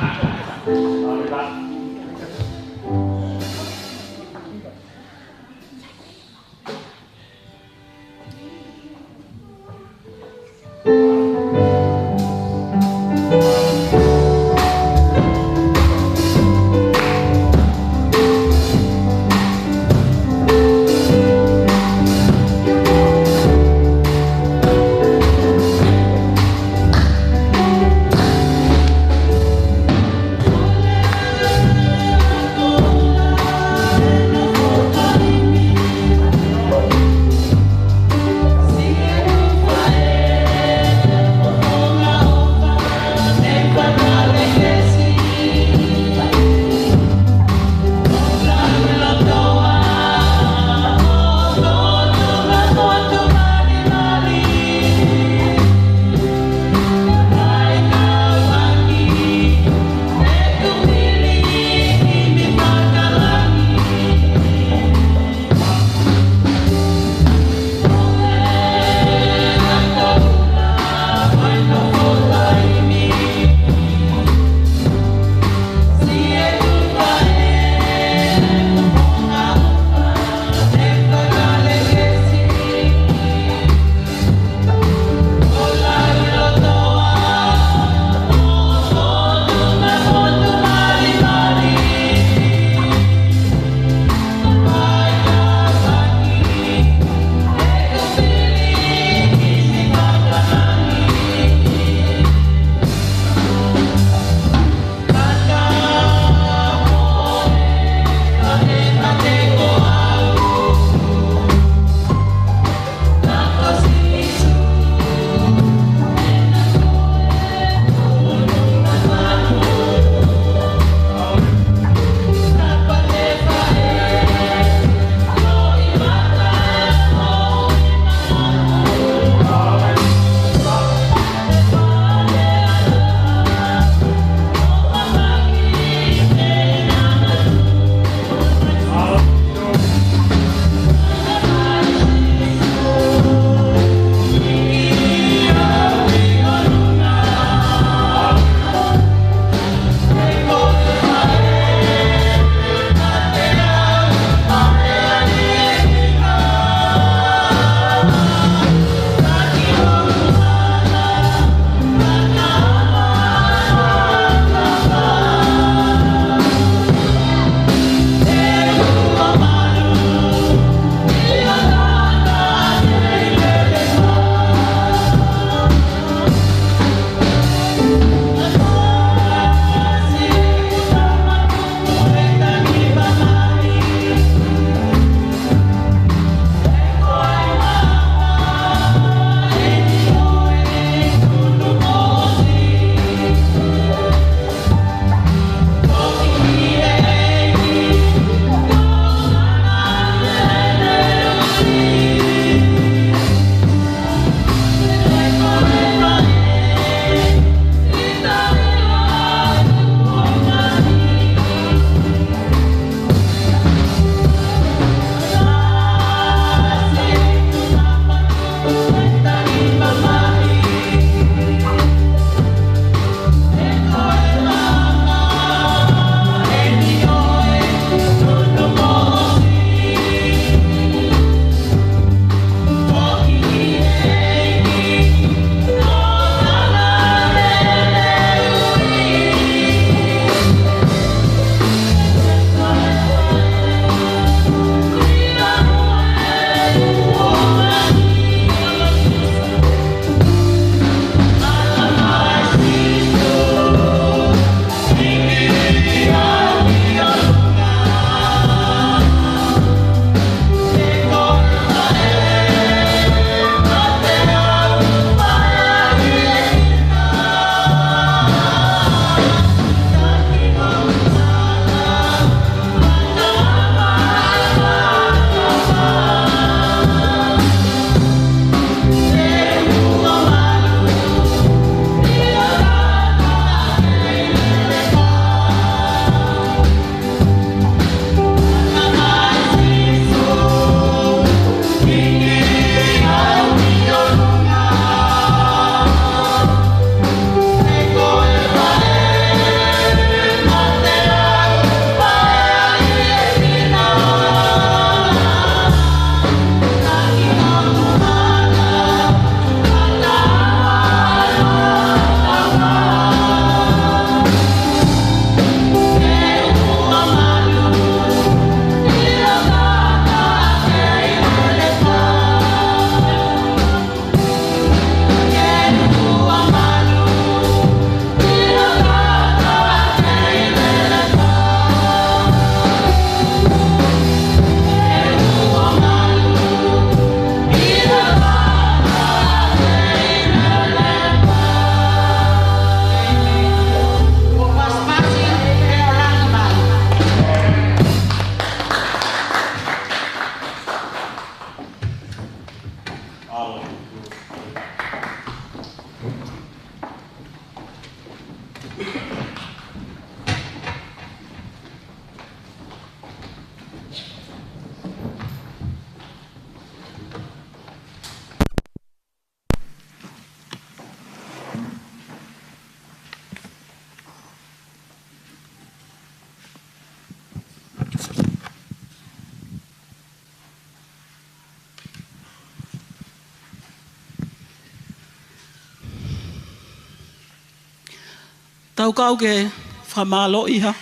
Tau kau ke fakamālōʻia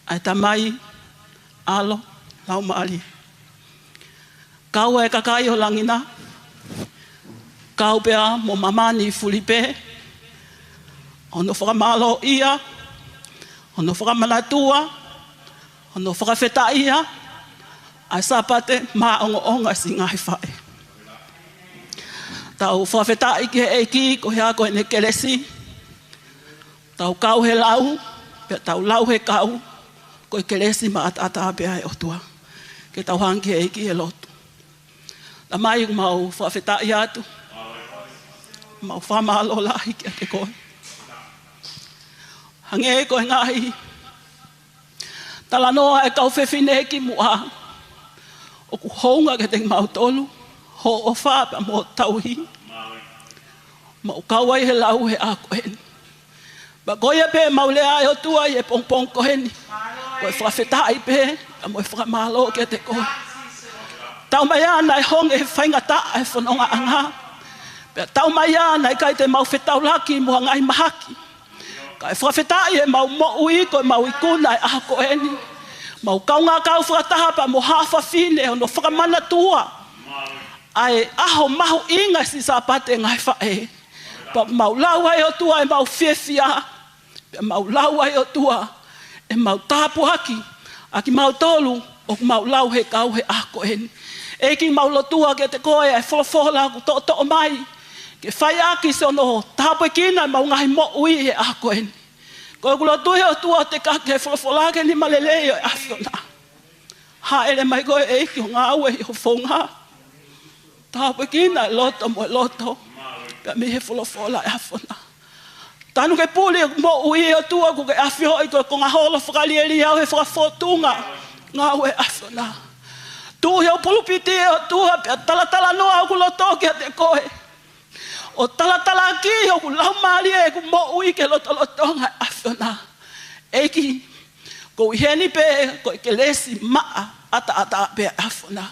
ʻa e Tamai, ʻAlo, Laumālie. Kau ʻa e kakai ʻo langi na, kau pea mo māmani fuli pē, ʻo hono fakamālōʻia, ʻo hono fakamanatua, ʻo hono fakafetaʻia ʻa e Sāpate maʻongoʻonga siʻi ngaahi faʻē. Tau fakafetaʻi ki he ʻEiki ko e hā? Ko ʻene kelesi. Tau kau he lau, pea tau lau he kau, ko e kelesi maʻataʻatā pē ʻa e ʻOtua. Ke tau hanga ki he ʻEiki he lotu. Tamai, ʻoku mau fakafetaʻi atu, mau fakamālō lahi kiate koe. Hangē ko e ngaahi talanoa ʻa e kau fefine kimuʻa, ʻoku hounga kiate kimautolu hoʻo ʻofa pea mo hoʻo tauhi. Mau kau ai he lau he ʻaho ko eni. Pea ko ia pē ʻemau lea, ʻe ʻOtua, ʻi he pongipongi ko eni, ko e fakafetaʻi pē pea mo e fakamālō kiate koe. Taumaiā naʻe honge he faingataʻa e fonongaʻanga, pea taumaiā naʻe ʻikai te mau fetaulaki mo ha ngaahi mahaki. Kae fakafetaʻi ʻemau moʻui, ko ʻemau ikuna he ʻaho ko eni. Mau kaungā kau fakataha pea mo haʻa fafine ʻo hono fakamanatua ʻa e ʻaho mahuʻinga siʻi Sāpate ngaahi faʻē. Pea mau lau ai, ʻOtua, ʻemau fiefia, pea mau lau ai, ʻOtua, ʻemau tāpuaki ʻa kimautolu ʻoku mau lau he kau he ʻaho ko eni. ʻEiki, mau lotua kiate koe ʻa e folofola ʻoku toʻotoʻo mai ke fai ʻaki siʻono tāpuekina ʻemau ngaahi moʻui he ʻaho ko eni. Ko ʻeku lotu ia, ʻOtua, te ke kake he folofola ke nima lelei ʻo e ʻAfiona. Hāʻele mai koe, ʻEiki, ʻo ngāue ʻi ho founga. Tāpuekina e loto mo e loto pea mei he folofola ʻa e ʻAfiona. Tanu ke puli ʻeku moʻui, ʻOtua, kuo ke ʻafioʻi ko e konga holo fakalielia au he fakafōtunga ngāue ʻa e ʻAfiona. Tuʻu ʻi hoʻo pulupiti, ʻOtua, pea talatalanoa hoku loto kiate koe, ʻo talatalaakiʻi hoku laumālie, ʻeku moʻui ki he lotolotonga ʻa e ʻAfiona. ʻEiki, ʻoku ou ʻi heni pē ko e kelesi maʻataʻatā pē ʻa e ʻAfiona.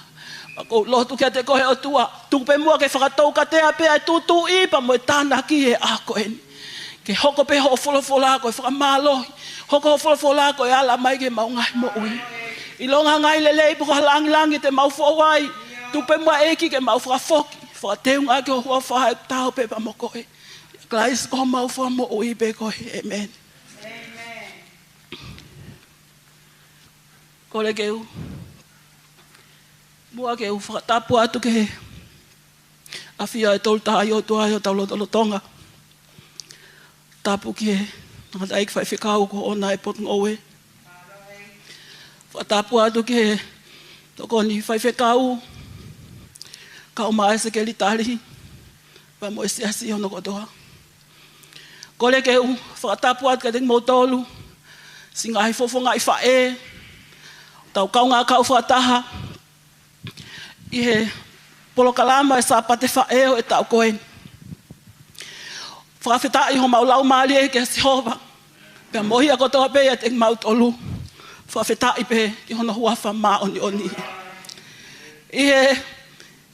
Pea ʻoku ou lotu kiate koe, ʻOtua, tuku pē muʻa ke fakatoukatea pē ʻa e tūtuuʻi pea mo e tānaki he ʻaho ko eni. Ke hoko pē hoʻo folofola ko e fakamālohi, hoko hoʻo folofola ko e ala mai ki heʻemau ngaahi moʻui. ʻIlonga ha ngaahi lelei pe ko ha langilangi te mau fou ai, tuku pē muʻa, ʻEiki, ke mau fakafoki fakateunga ki ho huafa ʻoku taau pē pea mo koe. Kalaisi ko homau Fakamoʻui pē koe. ʻĒmeni. Kole ke u, muʻa ke u fakatapu atu ki he ʻafio ʻa e Tolu Tahaʻi ʻOtua ʻi hotau lotolotonga. Tapu ki he tangataʻeiki faifekau kuo ʻoʻona e potungāue. Fakatapu atu ki he tokoni faifekau, kau mai e sekelitali, pea mo e siasi hono kotoa. Kole ke u fakatapu atu kiate kimoutolu siʻi ngaahi fofongaʻi faʻē, tau kaungā kau fakataha ʻi he polokalama e Sāpate Faʻē ʻo e taʻu ko eni. Fakafetaʻi homau laumālie kia Sihova, pea mo ia kotoa pē ʻiate kimautolu. Fakafetaʻi pē ki hono huafa māʻoniʻoni. ʻI he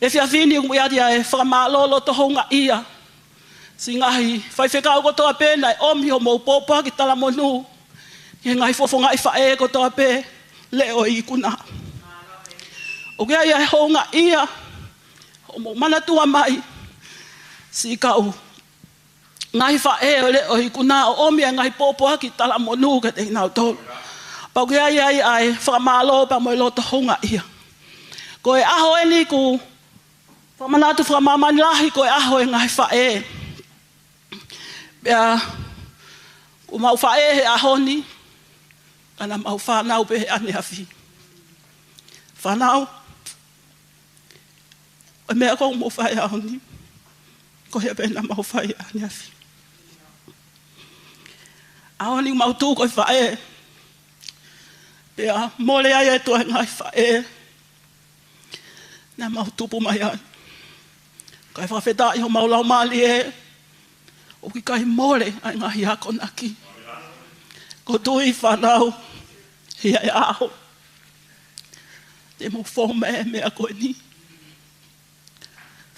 efiafi ni ʻoku ʻi ai ʻa e fakamālō loto houngaʻia siʻi ngaahi faifekau kotoa pē naʻe ʻomi hoʻomou pōpoaki talamonū ki he ngaahi fofongaʻi faʻē kotoa pē leʻo ʻi ikuna. ʻOku ʻi ai ʻa e houngaʻia hoʻomou manatua mai siʻi kau ngaahi faʻē ʻo leʻo ʻi ikuna ʻo ʻomi ʻa e ngaahi pōpoaki talamonū kiate kinautolu. Pea ʻoku ʻi ai ʻa e fakamālō pea mo e loto houngaʻia. Ko e ʻaho eni ʻoku fakamanatu fakamāmani lahi ko e ʻaho e ngaahi faʻē. Pea ʻoku mau faʻē he ʻaho ni, ka naʻa mau fānau pē he ʻaneafi. Fānau, ʻa e meʻa ʻoku mou fai he ʻaho ni, ko ia pē naʻa mau fai ʻaneafi. ʻAho ni mau tuʻu ko e faʻē, pea mole ai e tuʻa e ngaahi faʻē naʻa mau tupu mai ai. Kae fakafetaʻi homau laumālie, ʻoku ʻikai mole ʻa e ngaahi akonaki. Ko e tui fānau, ʻi he ʻaho te mou fou mai he meʻa ko eni,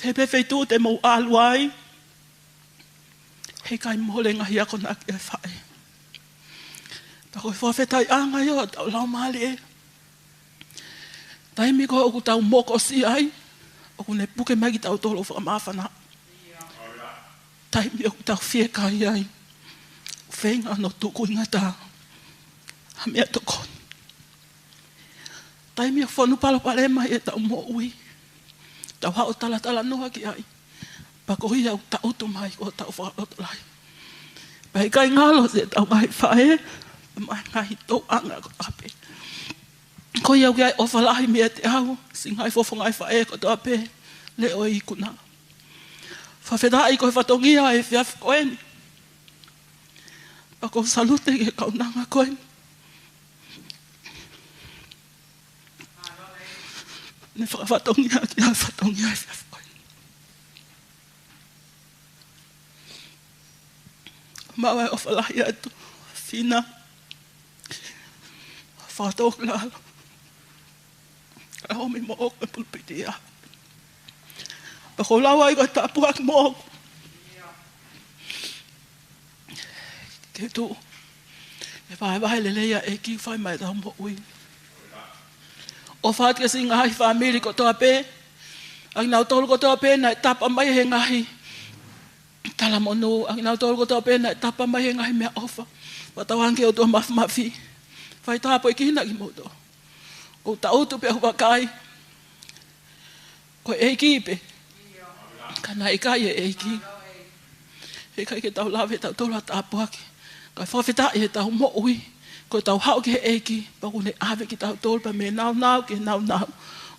he pē feituʻu te mou ʻalu ai, heʻikai mole ngaahi akonaki ʻa e faʻē. Pea ko e fakafetaʻiʻanga ia ʻo ʻetau laumālie. Taimi ko ē ʻoku tau mokosia ai, ʻoku ne puke mai kitautolu ʻo fakamāfana. Taimi ʻoku tau fiekaia ai, ʻoku feinga hono tukuingata ha meʻatokoni. Taimi ʻoku fonu palopalema ʻi heʻetau moʻui, tau haʻu ʻo talatalanoa ki ai, pea ko ia ʻoku tangutu mai ko hotau fakalotolahi. Pea ʻikai ngalo siʻetau ngaahi faʻē, mo e ngaahi tōʻonga kotoa pē. Ko ia ʻoku ʻi ai e ʻofa lahi meiate au, siʻi ngaahi fofonga ʻo e faʻē kotoa pē, leʻo ʻo e ikuna. Fakafetaʻi ko e fatongia ʻo e efiafi ko eni. Pea ʻoku ou salute ki he kaunanga ko eni. Ne fakafatongia ki ai, fatongia he efiafi ko eni. Mau ʻofa lahi atu, Fina. Fakatōkilalo. ʻA e ʻomi moʻoku he pulipiti ia. Pea ʻoku ou lau ai ko e tāpuaki moʻoku ke tuʻu he vahevahe lelei ʻa e ʻEiki ʻoku fai maʻa ʻetau moʻui. ʻOfa atu ki he siʻi ngaahi fāmili kotoa pē, ʻa kinautolu kotoa pē naʻe tapa mai he ngaahi talamonū, ʻa kinautolu kotoa pē naʻe tapa mai he ngaahi meʻaʻofa. Fakatauange ki he ʻOtua Māfimafi. Fai tāpuekina kimoutolu. ʻOku ou tangutu pē ʻo vakai, ko e ʻEiki pē. Ka naʻe ʻikai e ʻEiki, heʻikai ke tau lave ʻe tautolu ha tāpuaki. Kae fakafetaʻi heʻetau moʻui, ko ʻetau haʻu ki he ʻEiki, pea ʻoku ne ʻave kitautolu pea mei he nāunau ki he nāunau.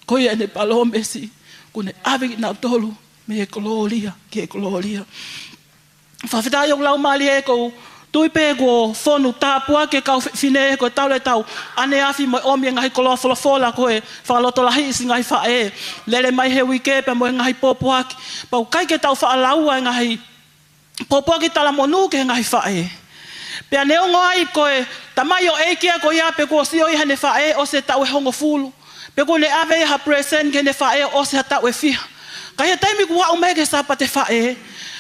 Ko ia ʻene palōmesi, ʻoku ne ʻave kitautolu mei he kolōlia ki he kolōlia. Fakafetaʻi ʻoku laumālie, ʻoku ou tui pē kuo fonu tāpuaki e kau fefine, ko e talu ʻetau ʻaneafi mo e ʻomi e ngaahi koloa folofola ko e fakalotolahi ʻa e siʻi ngaahi faʻē. Lele mai he uike pea mo e ngaahi pōpoaki. Pea ʻoku ʻikai ke tau faʻa lau ʻa e ngaahi pōpoaki talamonū ki he ngaahi faʻē. Pea neongo ai ko e tamaioʻeiki ia ko ia pea kuo sio ia heʻene faʻē ʻosi e taʻu ʻe hongofulu. Pea kuo ne ʻave ia ha present ki heʻene faʻē ʻosi ha taʻu ʻe fiha. Ka ʻi he taimi kuo aʻu mai ki he Sāpate Faʻē,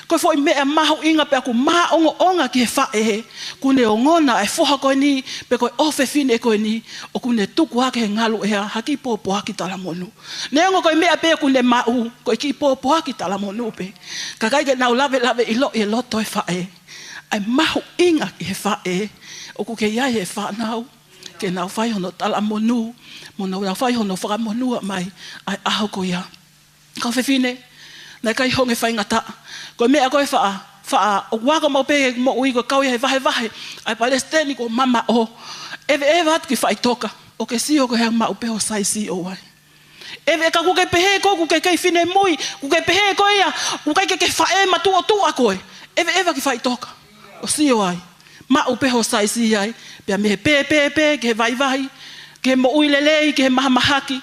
ko e foʻi meʻa mahuʻinga pea ʻoku māʻongoʻonga ki he faʻē, kuo ne ongona ʻa e foha ko eni, pe ko e ʻofefine ko eni, ʻoku ne tuku hake he ngaluʻea ha kiʻi pōpoaki talamonū. Neongo ko e meʻa pē ʻoku ne maʻu, ko e kiʻi pōpoaki talamonū pē. Ka ʻikai ke nau lavelaveʻiloʻi e loto e faʻē ʻa e mahuʻinga ki he faʻē ʻoku kei ʻi ai e fānau ke nau fai hono talamonū, mo nau fai hono fakamonū mai ʻa e ʻaho ko ia. Kau fefine, naʻe ʻikai honge faingataʻa. Ko e meʻa ko ē faʻa, faʻa ʻoku ako maʻu pē he moʻui, ko e kau ia he vahevahe ʻa e palesiteni kuo mamaʻo. ʻEveʻeva atu ki faʻitoka, ʻo ke sio ko e hā e maʻu pē ho saisi ʻoʻou ai. ʻEve, ka ʻoku ke pehē koe ʻoku ke kei finemui, ʻoku ke pehē koe ia ʻoku ʻikai ke ke faʻē matuʻotuʻa koe. ʻEveʻeva ki faʻitoka ʻo sio ai. Maʻu pē ho saisi ai, pea mei he pēpē pē ki he vaivai, ki he moʻui lelei, ki he mahamahaki,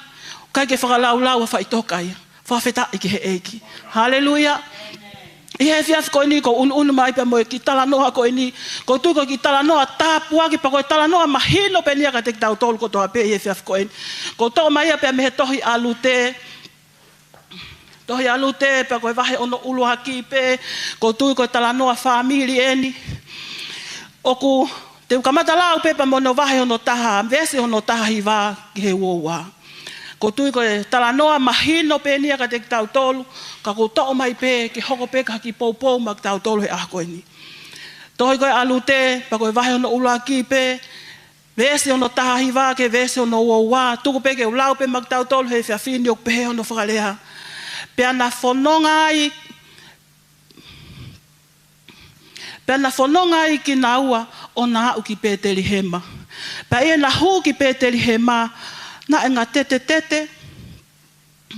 ʻikai ke fakalaulau ʻa faʻitoka ia. Fakafetaʻi ki he ʻEiki. Haleluia. ʻI he efiafi ko eni ʻoku ou ʻunuʻunu mai pea mo e kiʻi talanoa ko eni, ʻoku ou tui ko e kiʻi talanoa tāpuaki pea ko e talanoa mahino pē eni ia kiate kitautolu kotoa pē ʻi he efiafi ko eni. ʻOku ou toʻo mai ia pea mei he tohi ʻa Lute, tohi ʻa Lute, pea ko e vahe hono ʻuluaki pē, ʻoku ou tui ko e talanoa fāmili eni. ʻOku, te u kamata lau pē pea mo hono vahe hono taha, veesi hono taha hiva ki he ua ua. ʻOku ou tui ko e talanoa mahino pē eni ia kiate kitautolu, ka ʻoku ou toʻo mai pē ke hoko pē ko ha kiʻi poupou maʻa kitautolu he ʻaho ko eni. Tohi ko ē ʻa Lute, pea ko e vahe hono ʻuluaki pē, veesi hono taha hiva ki he veesi hono ua ua, tuku pē ke u lau pē maʻa kitautolu he efiafi ni, ʻoku pehē hono fakalea. Pea na fononga ai, pea na fononga ai kinaua ʻo na aʻu ki Pētelihema. Pea ʻi heʻena hū ki Pētelihema, naʻe ngatetetete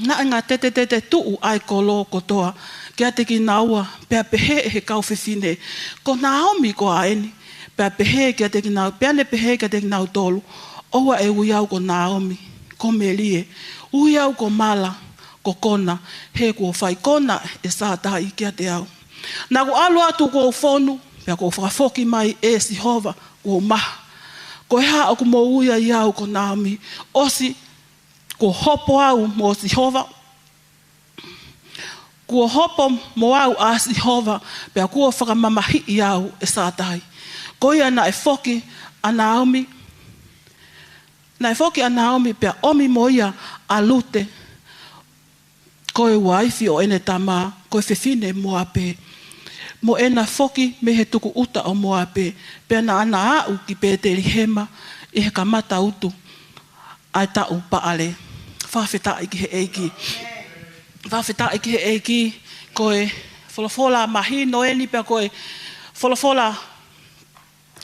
naʻe ngaahi tetetete tuʻu ʻa e kolo kotoa kiate kinaua, pea pehē ʻe he kau fefine, Ko Naomi koā eni? Pea pehē kiate kinau, pea ne pehē kiate kinautolu, ʻOua ʻe ui au ko Naomi, ko Melie, ui au ko Mala, ko Kona, he kuo fai kona ʻe Satai kiate au. Naʻa ku ʻalu atu kuo u fonu, pea kuo fakafoki mai ʻe Sihova kuo u maha. Ko e hā ʻoku mou ui ai au ko Naomi? ʻOsi kuo hopo au mo Sihova, kuo hopo mo au ʻa Sihova, pea kuo fakamamahiʻi au ʻe Satai. Ko ia naʻe foki ʻa Naomi, naʻe foki ʻa Naomi pea ʻomi mo ia ʻa Lute, ko e uaifi ʻo ʻene tama, ko e fefine Moape, mo ʻena foki mei he tukuʻuta ʻo Moape, pea naʻa na aʻu ki Pētelihema ʻi he kamata utu ʻa e taʻu Paale. Fakafetaʻi ki he ʻEiki. Fakafetaʻi ki he ʻEiki, ko e folofola mahino eni pea ko e folofola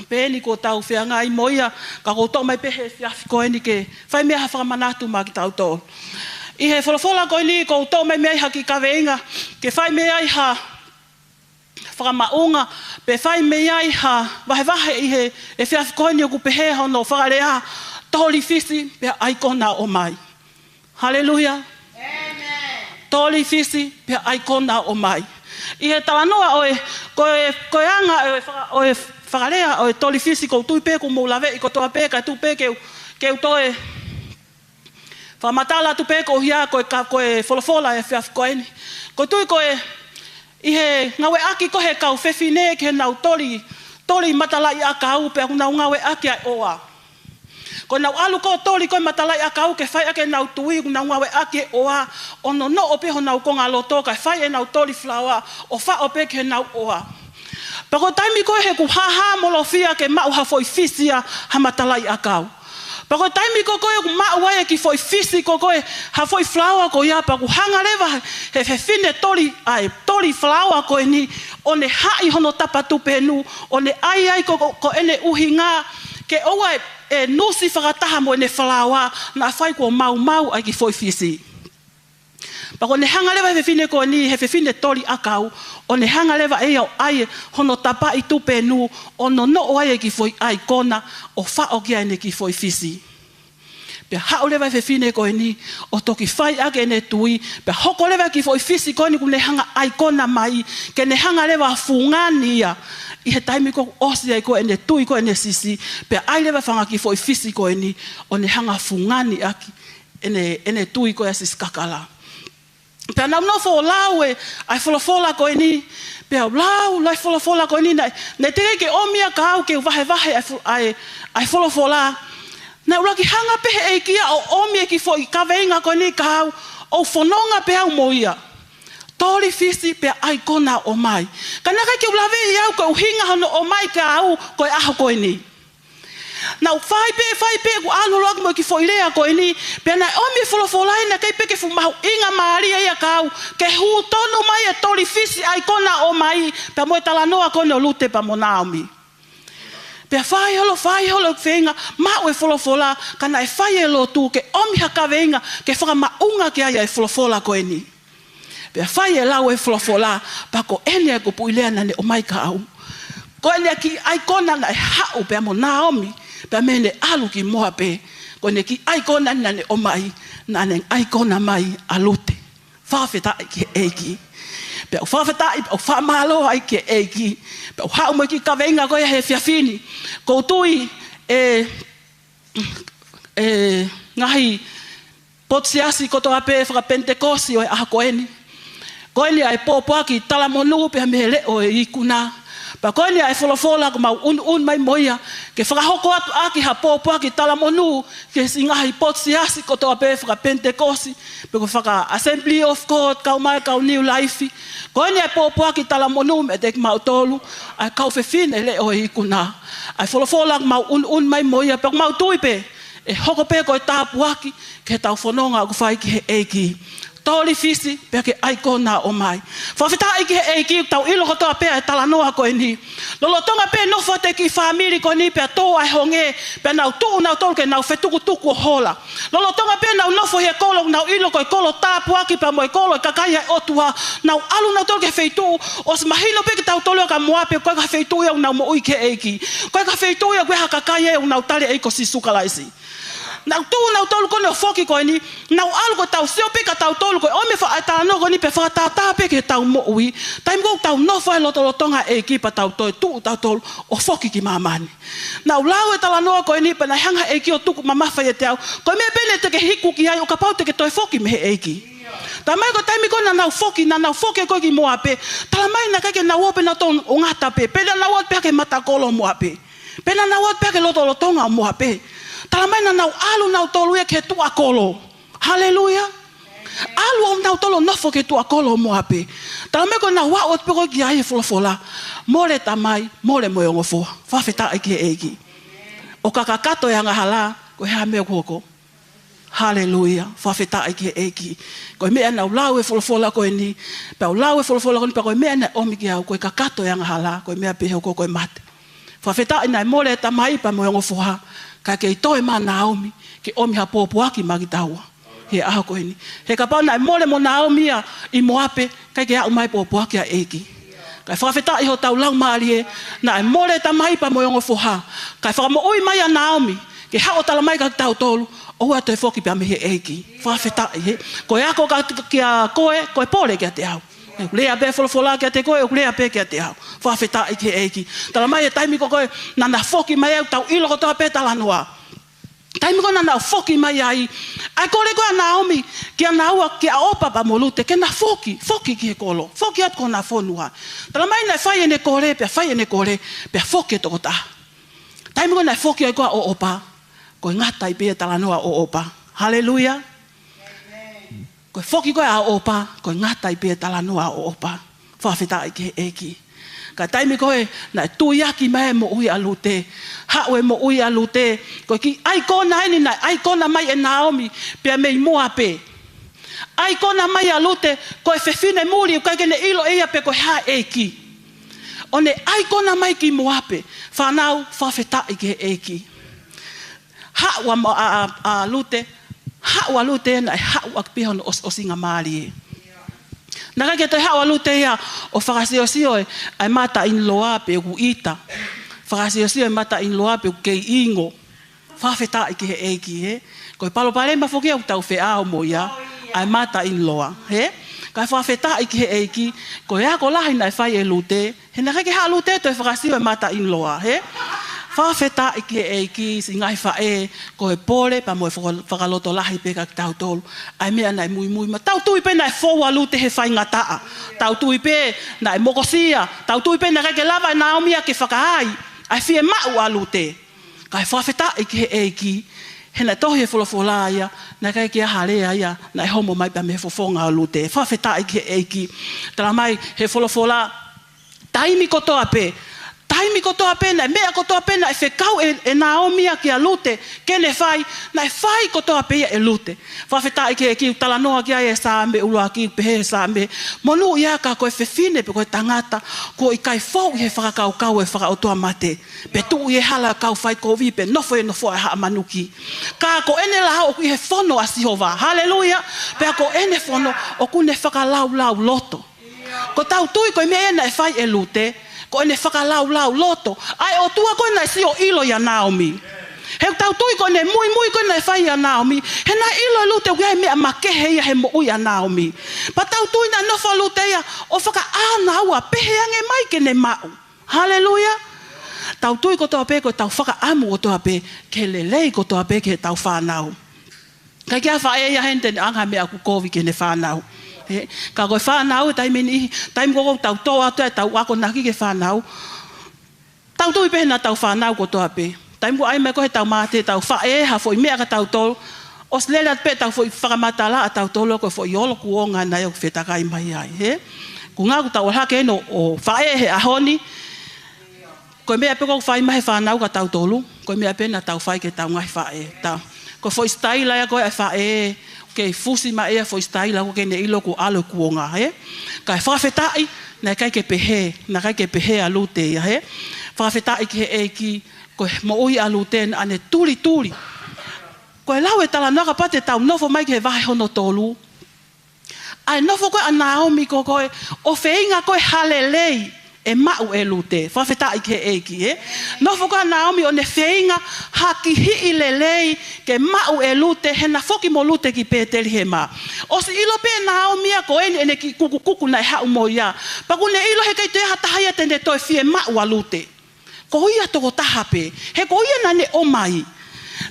pē eni kuo tau feangai mo ia, ka ʻoku ou toʻo mai pē he efiafi ko eni ke fai mei ai ha fakamanatu maʻa kitautolu. ʻI he folofola ko eni ʻoku ou toʻo mai mei ai ha kiʻi kaveinga, ke fai mei ai ha fakamaʻunga, pe fai mei ai ha vahevahe ʻi he efiafi ko eni ʻoku pehē hono fakalea, Toli fisi pea ʻai kona ʻo ʻomai. Haleluia. Toli fisi pea ʻai kona ʻo ʻomai. ʻI he talanoa ʻo e, ko e, ko e anga ʻo e faka-, ʻo e fakalea ʻo e toli fisi, ʻoku ou tui pē kuo mou laveʻi kotoa pē, ka tuku pē ke u, ke u toe fakamatala atu pē ko ia ko e ka-, ko e folofola ʻo e efiafi ko eni. ʻOku ou tui ko e, ʻi he ngāueʻaki ko ē ʻe he kau fefine ki heʻenau toli, toli matalaʻiʻakau, pea ʻoku nau ngāueʻaki ʻa e ʻoa. ʻOku nau ʻalu ʻo toli ko ē matalaʻiʻakau ke fai ʻaki ʻenau tui, ʻoku nau ngāueʻaki e ʻoa, ʻo nonoʻo pē honau kongaloto, kae fai ʻenau toli falaoa, ʻo faʻo pē ki heʻenau ʻoa. Pea ko e taimi ko ē he ʻoku hāhāmolofia ke maʻu ha foʻi fisi ia ha matalaʻiʻakau. Pea ko e taimi ko ē ʻoku maʻu ai e kiʻi foʻi fisi ko ē, ha foʻi falaoa ko ia, pea ʻoku hanga leva he fefine toli, ʻa e toli falaoa ko eni, ʻo ne haʻi hono tapa tupenu, ʻo ne ʻai ai ko, ko, ko ʻene ʻuhinga, ke ʻoua ʻe, ʻe nusi fakataha mo ʻene falaoa, naʻa fai kuo maumau ʻa e kiʻi foʻi fisi. Pea ʻoku ne hanga leva he fefine ko eni, he fefine toli ʻakau, ʻo ne hanga leva ʻe ia ʻo ʻai hono tapaʻi tupenu, ʻo nonoʻo ai e kiʻi foʻi ʻaikona, ʻo faʻo ki ai ʻene kiʻi foʻi fisi. Pea haʻu leva e fefine ko eni, ʻo toki fai ʻaki ʻene tui, pea hoko leva e kiʻi foʻi fisi ko eni ʻoku ne hanga ʻaikona mai, ke ne hanga leva fungani ia, ʻi he taimi kuo ʻosi ai ko ē ʻene tui ko ē ʻene sisi, pea ʻai leva e fanga kiʻi foʻi fisi ko eni, ʻo ne hanga fungani ʻaki ʻene, ʻene tui ko ē ʻa e siʻi kakala. Pea naʻa ku nofo ʻo lau e, ʻa e folofola ko eni, pea u lau, lau e folofola ko eni, naʻe, naʻe teʻeki ke ʻomi ia kiate au ke u vahevahe ʻa e fo-, ʻa e, ʻa e folofola. Naʻe ʻuluaki hanga pē he ʻEiki ia ʻo ʻomi e kiʻi foʻi kaveinga ko eni kiate au, ʻo u fononga pē au mo ia. Toli fisi pea ʻai kona ʻo ʻomai. Ka naʻe ʻikai ke u laveʻi au ko e ʻuhinga hono ʻomai kiate au ko e ʻaho ko eni. Naʻa ku fai pē, fai pē, ʻoku ou ʻalu holo ʻaki mo e kiʻi foʻi lea ko eni, pea naʻe ʻomi e folofola ʻi he naʻe ʻikai pē ke fuʻu mahuʻingamālie ia kiate au, ke hū tonu mai e toli fisi ʻai kona ʻo ʻomai, pea mo e talanoa ko eni ʻo Lute pea mo Naomi. Pea fai holo, fai holo e feinga, maʻu e folofola, ka naʻe fai e lotu, ke ʻomi ha kaveinga, ke fakamaʻunga ki ai ʻa e folofola ko eni. Pea fai e lau e folofola, pea ko eni e kupuʻi lea naʻa ne ʻomai kiate au. Ko ʻene kiʻi ʻaikona naʻe haʻu pea mo Naomi, pea mei heʻene ʻalu ki Moape. Ko ʻene kiʻi ʻaikona naʻa ne ʻomai, naʻa ne ʻaikona mai ʻa Lute. Fakafetaʻi ki he ʻEiki. Pea u fakafetaʻi, pea u fakamālō ai ki he ʻEiki. Pea u haʻu mo e kiʻi kaveinga ko ia he efiafi ni. ʻOku ou tui e, e, ngaahi potu siasi kotoa pē fakapenitekosi ʻo e ʻaho ko eni. Ko eni ʻa e pōpoaki talamonū pea mei he leʻo ʻo e ikuna. Pea ko eni ʻa e folofola ʻoku mau ʻunuʻunu mai mo ia, ke fakahoko atu ʻaki ha pōpoaki talamonū ki he siʻi ngaahi potu siasi kotoa pē fakapenitekosi, pe ko e faka-Assembly of God, kau mai kau New Life. Ko eni ʻa e pōpoaki talamonū meiate kimautolu, ʻa e kau fefine leʻo ʻo e ikuna. ʻA e folofola ʻoku mau ʻunuʻunu mai mo ia, pea ʻoku mau tui pē, ʻe hoko pē ko e tāpuaki, ki heʻetau fononga ʻoku fai ki he ʻEiki. Toli Fisi, pea ke ʻai kona ʻo mai. Fakafetaʻi ki he ʻEiki, tau ʻilo kotoa pē ʻa e talanoa ko eni. Lolotonga pē nofo atu e kiʻi fāmili ko eni, pea tō ʻa e honge, pea nau tuʻu nautolu ke nau fetukutuku ʻo hola. Lolotonga pē nau nofo he kolo, nau ʻilo ko e kolo tāpuaki pea mo e kolo ʻa e kakai ʻa e ʻOtua, nau ʻalu nautolu ki he feituʻu, ʻosi mahino pē kitautolu ia kia Moape, ko e ʻikai ha feituʻu ia ʻoku nau moʻui ki he ʻEiki. Ko e ʻikai ha feituʻu ia ʻoku ʻi ai ha kakai ia ʻoku nau tali ʻa e ʻEiki ko Sīsū Kalaisi. Nau tuʻu nautolu ko eni ʻo foki ko eni, nau ʻalu ko e tau sio pē kitautolu ko e ʻomi fa-, ʻa e talanoa ko eni pea fakatātā pē ki heʻetau moʻui. Taimi ko ē ʻoku tau nofo ai lotolotonga ʻEiki pea tau toe tuʻu tautolu ʻo foki ki māmani. Nau lau e talanoa ko eni pea naʻe hanga ʻe he ʻEiki ʻo tuku mamafa ʻiate au. Ko e meʻa pē eni te ke hiku ki ai ʻo kapau te ke toe foki mei he ʻEiki. Talamai ko e taimi ko ē naʻa nau foki, naʻa nau foki ko ē ki Moape. Talamai naʻe ʻikai ke nau ō pē nautolu ʻo ngata pē. Pe naʻa nau ō pē ki he matakolo ʻo Moape. Pe naʻa nau ō pē ki he lotolotonga ʻo Moape. Talamai naʻa nau ʻalu nautolu ia ki he tuʻa kolo. Haleluia. ʻAlu ʻo nautolu ʻo nofo ki he tuʻa kolo ʻo Moape. Talamai ko ʻenau aʻu atu pē ko ē ki ai e folofola. Mole e tamai, mole mo e ongo foha. Fakafetaʻi ki he ʻEiki. ʻO ka kakato e angahala, ko e hā e meʻa ʻoku hoko? Haleluia. Fakafetaʻi ki he ʻEiki. Ko e meʻa naʻa ku lau e folofola ko eni. Pea u lau e folofola ko eni, pea ko e meʻa naʻe ʻomi kiate au, ko e kakato e angahala, ko e meʻa pē ʻe hoko ko e mate. Fakafetaʻi naʻe mole e tamai pea mo e ongo foha, kae kei toe mai ʻa Naomi ke ʻomi ha pōpoaki maʻa kitaua he ʻaho ko eni. He kapau naʻe mole mo Naomi ia ʻi Moape, ʻikai ke aʻu mai e pōpoaki ʻa e ʻEiki. Kae fakafetaʻi hotau laumālie, naʻe mole e tamai pea mo e ongo foha, kae fakamoʻui mai ʻa Naomi ke haʻu ʻo talamai kia kitautolu, ʻoua ʻe toe foki pē mei he ʻEiki. Fakafetaʻi, he ko e ako kia, kia koe, ko e pole kiate au. ʻOku lea pē e folofola kiate koe, ʻoku lea pē kiate au. Fakafetaʻi ki he ʻEiki. Talamai e taimi ko ē naʻa na foki mai ai, tau ʻilo kotoa pē e talanoa. Taimi ko ē naʻa nau foki mai ai, ʻa e kole ko ē ʻa Naomi kia Naua, kia ʻOpa pea mo Lute, ke na foki, foki ki he kolo, foki atu ki hona fonua. Talamai naʻe fai ʻene kole, pea fai ʻene kole, pea foki e tokotaha. Taimi ko ē naʻe foki ai ko ē ʻa ʻOpa, ko e ngata ai pē e talanoa ʻo ʻOpa. Haleluia. Ko e foki ko ē ʻa ʻOpa, ko e ngata ai pē e talanoa ʻo ʻOpa. Fakafetaʻi ki he ʻEiki. Ka taimi ko ē naʻe tuiaki mai e moʻui ʻa Lute. Haʻu e moʻui ʻa Lute. Ko e kiʻi ʻaikona eni naʻe ʻaikona mai ʻe Naomi, pea mei Moape. ʻAikona mai ʻa Lute, ko e fefine muli, ʻoku ʻikai ke ne ʻilo ʻe ia pe ko e hā e ʻEiki. ʻO ne ʻaikona mai ki Moape. Fānau, fakafetaʻi ki he ʻEiki. Haʻu ʻa, ʻa, ʻa, ʻa Lute, haʻu ʻa Lute naʻe haʻu ʻaki pē hono ʻos-, ʻosinga mālie. Naʻe ʻikai ke toe haʻu ʻa Lute ia ʻo fakasiosio e, ʻa e mother-in-law pe ʻoku ʻita. Fakasiosio e mother-in-law pe ʻoku kei ʻingo. Fakafetaʻi ki he ʻEiki, he. Ko e palopalema foki ʻoku tau feʻao mo ia, ʻa e mother-in-law, he. Kae fakafetaʻi ki he ʻEiki, ko e ako lahi naʻe fai ʻe Lute, he naʻe ʻikai ke haʻu ʻa Lute ʻo toe fakasio e mother-in-law, he? Fakafetaʻi ki he ʻEiki, siʻi ngaahi faʻē, ko e pole pea mo e faka-, fakalotolahi pē kia kitautolu. ʻA e meʻa naʻe muimui mai. Tau tui pē naʻe fou ʻa Lute he faingataʻa. Tau tui pē naʻe mokosia. Tau tui pē naʻe ʻikai ke lava ʻe Naomi ia ke fakaai ʻa e fiemaʻu ʻa Lute. Kae fakafetaʻi ki he ʻEiki, he naʻe tohi he folofola ia, naʻe ʻikai ke ʻi ai ha lea ia naʻe homo mai pea mei he fofonga ʻo Lute. Fakafetaʻi ki he ʻEiki. Talamai he folofola, taimi kotoa pē, taimi kotoa pē, naʻe meʻa kotoa pē naʻe fekau ʻe, ʻe Naomi ia kia Lute ke ne fai, naʻe fai kotoa pē ia ʻe Lute. Fakafetaʻi ki he ʻEiki. Talanoa ki ai e Saame ʻuluaki, pehē he Saame, monūʻia ka ko e fefine pe ko e tangata kuo ʻikai fou ʻi he fakakaukau ʻo e fakaʻotuamate, pe tuʻu ʻi he hala ʻo e kau faikovi, pe nofo ʻi he nofoʻa ʻo e haʻa manuki. Ka ko ʻene lao ʻoku ʻi he fono ʻa Sihova. Haleluia. Pea ko ʻene fono ʻoku ne fakalaulauloto. Ko ʻetau tui ko e meʻa ia naʻe fai ʻe Lute, ko ʻene fakalaulauloto. ʻA e ʻOtua ko ē naʻe sio ʻilo ʻia Naomi. He ʻoku tau tui ko ʻene muimui ko ē naʻe fai ʻia Naomi, he naʻe ʻilo ʻe Lute ʻoku ʻi ai e meʻa makehe ia he moʻui ʻa Naomi. Pea tau tui naʻe nofo ʻa Lute ia ʻo fakaʻā Naua, pehē ange mai ke ne maʻu. Haleluia. Tau tui kotoa pē, ko ʻetau fakaʻamu kotoa pē ke lelei kotoa pē ki heʻetau fānau. ʻIkai ke ʻi ai ha faʻē ia heni te ne ʻoange ha meʻa ʻoku kovi ki heʻene fānau. He, ka ko e fānau, taimi ni, taimi ko ē ʻoku tau toʻo atu ʻetau akonaki ki he fānau, tau tui pē naʻa tau fānau kotoa pē. Taimi ko ē ʻai mai ko ē heʻetau mate, ʻetau faʻē ha foʻi meʻa kia tautolu, ʻosi lele atu pē ʻetau foʻi fakamatala ʻatautolu ko e foʻi olo kuonga naʻe ʻoku fetakai mai ai, he? Ko e ʻuhinga ʻoku tau ʻalu hake eni ʻo faʻē he ʻaho ni, ko e meʻa pē ʻoku fai mai he fānau kia tautolu, ko e meʻa pē naʻa tau fai ki heʻetau ngaahi faʻē. Ta, ko e foʻi sitaila ia ko ē ʻa e faʻē, kei fusi mai ia foʻi sitaila ko ē ke ne ʻilo kuo ʻalu e kuonga, ē? Kae fakafetaʻi, naʻe ʻikai ke pehē, naʻe ʻikai ke pehē ʻa Lute ia, ē? Fakafetaʻi ki he ʻEiki, ko e moʻui ʻa Lute naʻa ne tulituli. Ko e lau e talanoa kapau te tau nofo mai ki he vahe hono tolu. ʻA e nofo ko ē ʻa Naomi ko ē, ʻo feinga ko ē ha lelei ʻe maʻu ʻe Lute. Fakafetaʻi ki he ʻEiki, ē? Nofo ko ē ʻa Naomi ʻo ne feinga ha kihiʻi lelei ke maʻu ʻe Lute, he na foki mo Lute ki Pētelihema. ʻOsi ʻilo pē ʻe Naomi ia ko eni ʻene kiʻi kukukuku naʻe haʻu mo ia. Pea kuo ne ʻilo he ʻikai toe ʻi ai ha taha ia te ne toe fiemaʻu ʻa Lute. Ko ia tokotaha pē, he ko ia naʻa ne ʻomai.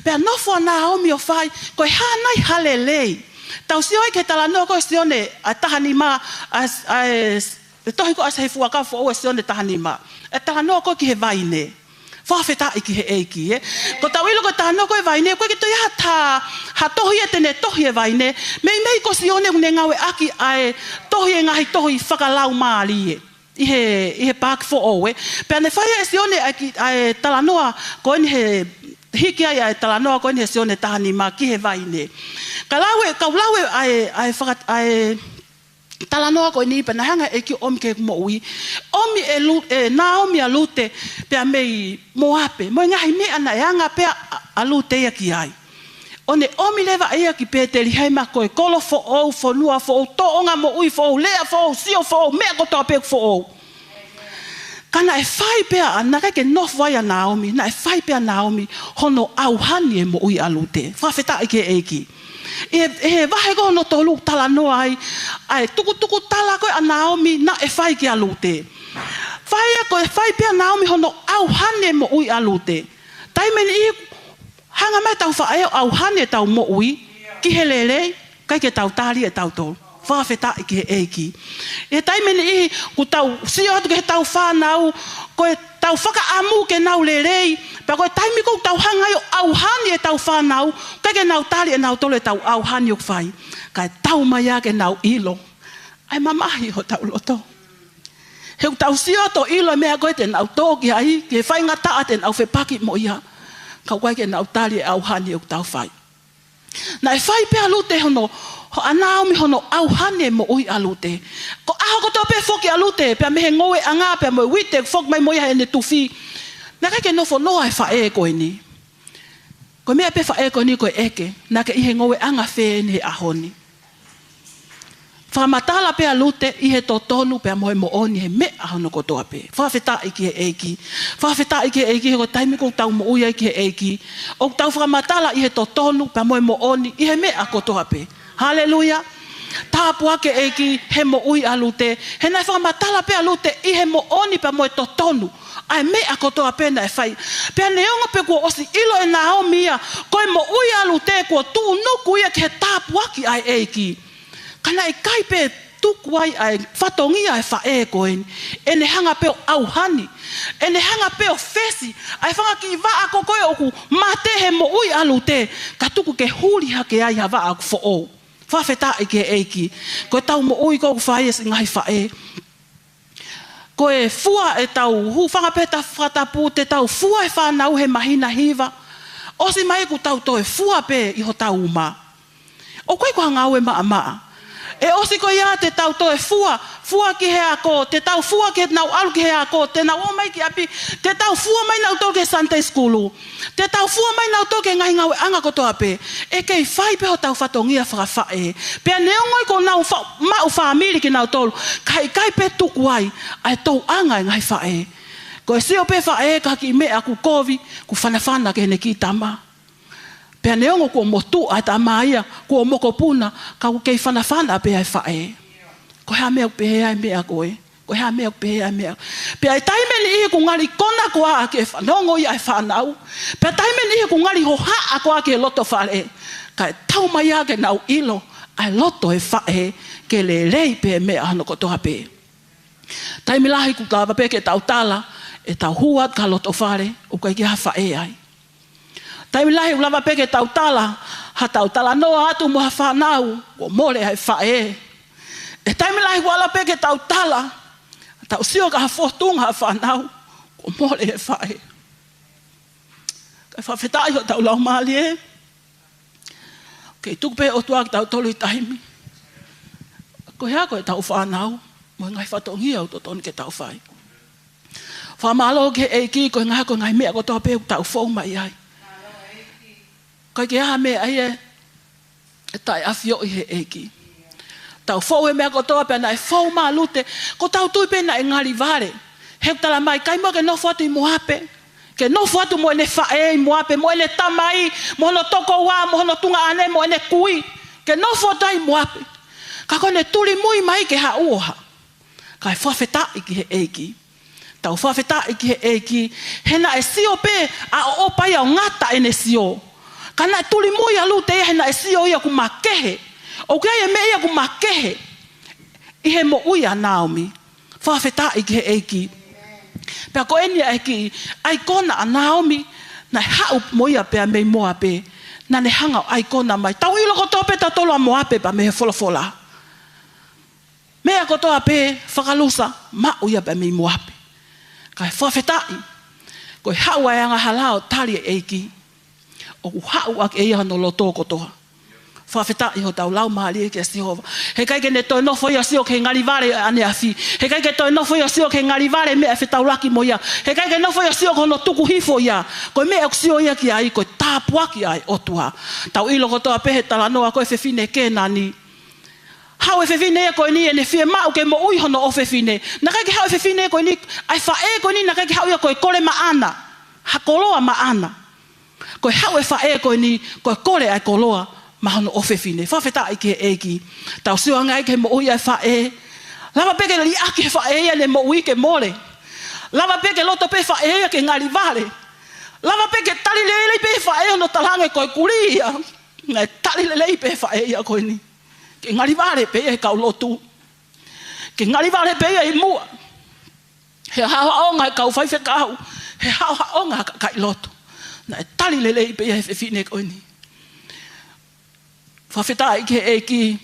Pea nofo ʻa Naomi ʻo fai, ko e hā nai ha lelei. Tau sio ai ki he talanoa ko ē Sione, ʻa e taha nima, ʻa, ʻa, e tohi ko ē ʻa e Fuakava Foʻou ʻa Sione taha nima. ʻE talanoa ko ē ki he vaine. Fakafetaʻi ki he ʻEiki, ē. Ko ʻetau ʻilo ko e talanoa ko ē vaine, ʻoku ʻikai ke toe ʻi ai ha ta-, ha tohi ia te ne tohi e vaine. Meimei ko Sione ʻoku ne ngāueʻaki ʻa e tohi e ngaahi tohi fakalaumālie ʻi he, ʻi he paaki foʻou, ē. Pea ne fai ʻe Sione ʻa e ki-, ʻa e talanoa ko eni he, hiki ai ʻa e talanoa ko eni he Sione taha nima ki he vaine. Ka lau e, kau lau e, ʻa e, ʻa e faka-, ʻa e talanoa ko eni pea naʻe hanga ʻe he ʻEiki ʻo ʻomi ki heʻeku moʻui. ʻOmi ʻe Lu-, ʻe Naomi ʻa Lute pea mei Moape. Mo e ngaahi meʻa naʻe anga pē ʻa, ʻa Lute ia ki ai. ʻO ne ʻomi leva ia ki Pētelihema ko e kolo foʻou, fonua foʻou, tōʻonga moʻui foʻou, lea foʻou, sio foʻou, meʻa kotoa pē foʻou. Ka naʻe fai pē ʻa, naʻe ʻikai ke nofo ai ʻa Naomi, naʻe fai pē ʻa Naomi hono ʻauhani e moʻui ʻa Lute. Fakafetaʻi ki he ʻEiki. ʻI he, he vahe ko ē hono tolu talanoa ai, ʻa e tukutukutala ko ē ʻa Naomi naʻe fai kia Lute. Fai ia ko e fai pē ʻa Naomi hono ʻauhani e moʻui ʻa Lute. Taimi ʻe niʻihi hanga mai ʻetau faʻē ʻo ʻauhani ʻetau moʻui ki he lelei, ʻikai ke tau tali ʻe tautolu. Fakafetaʻi ki he ʻEiki. ʻI he taimi ʻe niʻihi, ʻoku tau sio atu ki heʻetau fānau, ko ʻetau fakaʻamu ke nau lelei, pea ko e taimi ʻoku tau hanga ai ʻo ʻauhani ʻetau fānau, ʻikai ke nau tali ʻe nautolu ʻetau ʻauhani ʻoku fai. Kae taumaiā ke nau ʻilo ʻa e mamahi hotau loto. He ʻoku tau sio atu ʻo ʻilo e meʻa ko ē te nau tō ki ai, ki he faingataʻa te nau fepaki mo ia. Ka ʻoku ʻikai ke nau tali e ʻauhani ʻoku tau fai. Naʻe fai pē ʻa Lute hono, ho ʻa Naomi hono ʻauhani e moʻui ʻa Lute. Ko e ʻaho kotoa pē foki ʻa Lute, pea mei he ngoueʻanga, pea mo e uite, foki mai mo ia heʻene tufi. Naʻe ʻikai ke nofo noa e faʻē ko eni. Ko e meʻa pē faʻē ko eni ko e ʻeke, naʻa ke ʻi he ngoueʻanga fē eni he ʻaho ni. Fakamatala pē ʻa Lute ʻi he totonu pea mo e moʻoni he meʻa hono kotoa pē. Fakafetaʻi ki he ʻEiki. Fakafetaʻi ki he ʻEiki he ko e taimi ʻoku tau moʻui ai ki he ʻEiki. ʻOku tau fakamatala ʻi he totonu pea mo e moʻoni ʻi he meʻa kotoa pē. Haleluia. Tāpuaki e ʻEiki he moʻui ʻa Lute. He naʻe fakamatala pē ʻa Lute ʻi he moʻoni pea mo e totonu. ʻA e meʻa kotoa pē naʻe fai. Pea neongo pē kuo ʻosi ʻilo ʻe Naomi ia, ko e moʻui ʻa Lute kuo tuʻunuku ia ki he tāpuaki ʻa e ʻEiki. Ka naʻe ʻikai pē tuku ai ʻa e fatongia e faʻē ko eni. ʻEne hanga pē ʻo ʻauhani. ʻEne hanga pē ʻo fesi ʻa e fanga kiʻi vaʻa ko ē ʻoku mate he moʻui ʻa Lute. Ka tuku ke huli hake ai ha vaʻa ʻoku foʻou. Fakafetaʻi ki he ʻEiki. Ko ʻetau moʻui ko ē ʻoku fai ʻe siʻi ngaahi faʻē. Ko e fua ʻetau, hūfanga pē he fakatapu, te tau fua e fānau he māhina hiva. ʻOsi mai kuo tau toe fua pē ʻi hotau uma. ʻOku ʻikai ko ha ngāue maʻamaʻa. ʻE ʻosi ko ia te tau toe fua, fua ki he ako, te tau fua ke nau ʻalu ki he ako, te nau ō mai ki ʻapi, te tau fua mai nautolu ki he Sunday school. Te tau fua mai nautolu ki he ngaahi ngāueʻanga kotoa pē. ʻE kei fai pē hotau fatongia fakafaʻē. Pea neongo ia kuo nau fa-, maʻu fāmili kinautolu. Ka ʻikai pē tuku ai ʻa e tōʻonga e ngaahi faʻē. Ko e sio pē faʻē ki ha kiʻi meʻa ʻoku kovi, kuo fanafana ki heʻene kiʻi tama. Pea neongo kuo motuʻa e tama ia, kuo mokopuna, ka ʻoku kei fanafana pē ʻa e faʻē. Ko e hā e meʻa ʻoku pehē ai e meʻa ko ē. Ko e hā e meʻa ʻoku pehē ai e meʻa. Pea ʻi he taimi ʻe niʻihi ʻoku ngali konā koā ke fanongo ia ʻe he fānau. Pea taimi ʻe niʻihi ʻoku ngali hohaʻa koā ki he loto fale. Kae taumaiā ke nau ʻilo ʻa e loto e faʻē ke lelei pē meʻa hono kotoa pē. Taimi lahi ʻoku lava pē ke tau tala, ʻetau hū atu ki ha loto fale, ʻoku ʻikai ke ʻi ai ha faʻē ai. Taimi lahi ʻoku lava pē ke tau tala, haʻatau talanoa atu mo ha fānau, kuo mole ʻa e faʻē. ʻE taimi lahi ʻoku lava pē ke tau tala, haʻatau sio ki ha fotunga ha fānau, kuo mole ʻa e faʻē. Kae fakafetaʻi hotau laumālie. Kei tuku pē ʻOtua kitautolu ʻi taimi. Ko e hā ko ʻetau fānau, mo e ngaahi fatongia ʻoku totonu ke tau fai. Fakamālō ki he ʻEiki, ko e ngaahi, ko e ngaahi meʻa kotoa pē ʻoku tau fou mai ai. ʻIkai ke ʻi ai ha meʻa ia ʻe taʻeʻafioʻi he ʻEiki. Tau fou he meʻa kotoa pē naʻe fou mai ʻa Lute, ko ʻetau tui pē naʻe ngali vale. He ʻoku tala mai, ʻikai muʻa ke nofo atu ʻi Moape. Ke nofo atu mo ʻene faʻē ʻi Moape, mo ʻene tamai, mo hono tokoua, mo hono tuongaʻane, mo ʻene kui. Ke nofo atu ai ʻi Moape. Ka ko ʻene tulimui mai ke haʻu ʻo hā. Kae fakafetaʻi ki he ʻEiki. Tau fakafetaʻi ki he ʻEiki. He naʻe sio pē ʻa ʻOpa ia ʻo ngata ʻene sio. Ka naʻe tulimui ʻa Lute ia he naʻe sio ia ʻoku makehe. ʻOku ʻi ai e meʻa ia ʻoku makehe ʻi he moʻui ʻa Naomi. Fakafetaʻi ki he ʻEiki. Pea ko eni ʻa e kiʻi ʻaikona ʻa Naomi, naʻe haʻu mo ia pea mei Moape, naʻa ne hanga ʻo ʻaikona mai. Tau ʻilo kotoa pē tautolu ʻa Moape pea mei he folofola. Meʻa kotoa pē fakalusa maʻu ia pea mei Moape. Kae fakafetaʻi, ko e haʻu ʻa e angahala ʻo tali e ʻEiki. ʻOku haʻu ʻaki ʻe ia hono loto kotoa. Fakafetaʻi hotau laumālie kia Sihova. Heʻikai ke ne toe nofo ia ʻo sio ki he ngali vale ʻaneafi. Heʻikai ke toe nofo ia ʻo sio ki he ngali vale meʻa ʻe fetaulaki mo ia. Heʻikai ke nofo ia ʻo sio ki hono tuku hifo ia. Ko e meʻa ʻoku sio ia ki ai, ko e tāpuaki ʻa e ʻOtua. Tau ʻilo kotoa pē he talanoa ko e fefine Kēnani. Haʻu e fefine ia ko eni ʻene fiemaʻu ke moʻui hono ʻofefine. Naʻe ʻikai ke haʻu e fefine ko eni, ʻa e faʻē ko eni, naʻe ʻikai ke haʻu ia ko e kole maʻana. Ha koloa maʻana. Ko e haʻu e faʻē ko eni, ko e kole ʻa e koloa maʻa hono ʻofefine. Fakafetaʻi ki he ʻEiki. Tau sio ange ai ki he moʻui ʻa e faʻē. Lava pē ke liʻaki he faʻē ia ʻene moʻui ke mole. Lava pē ke loto pē faʻē ia ke ngali vale. Lava pē ke tali lelei pē faʻē hono talaange ko e kulī ia. Naʻe tali lelei pē faʻē ia ko eni. Ke ngali vale pē ia he kau lotu. Ke ngali vale pē ia ʻi muʻa. He haʻohaʻonga e kau faifekau. He haʻohaʻonga e kakai lotu. Naʻe tali lelei pē ia he fefine ko eni. Fakafetaʻi ki he ʻEiki.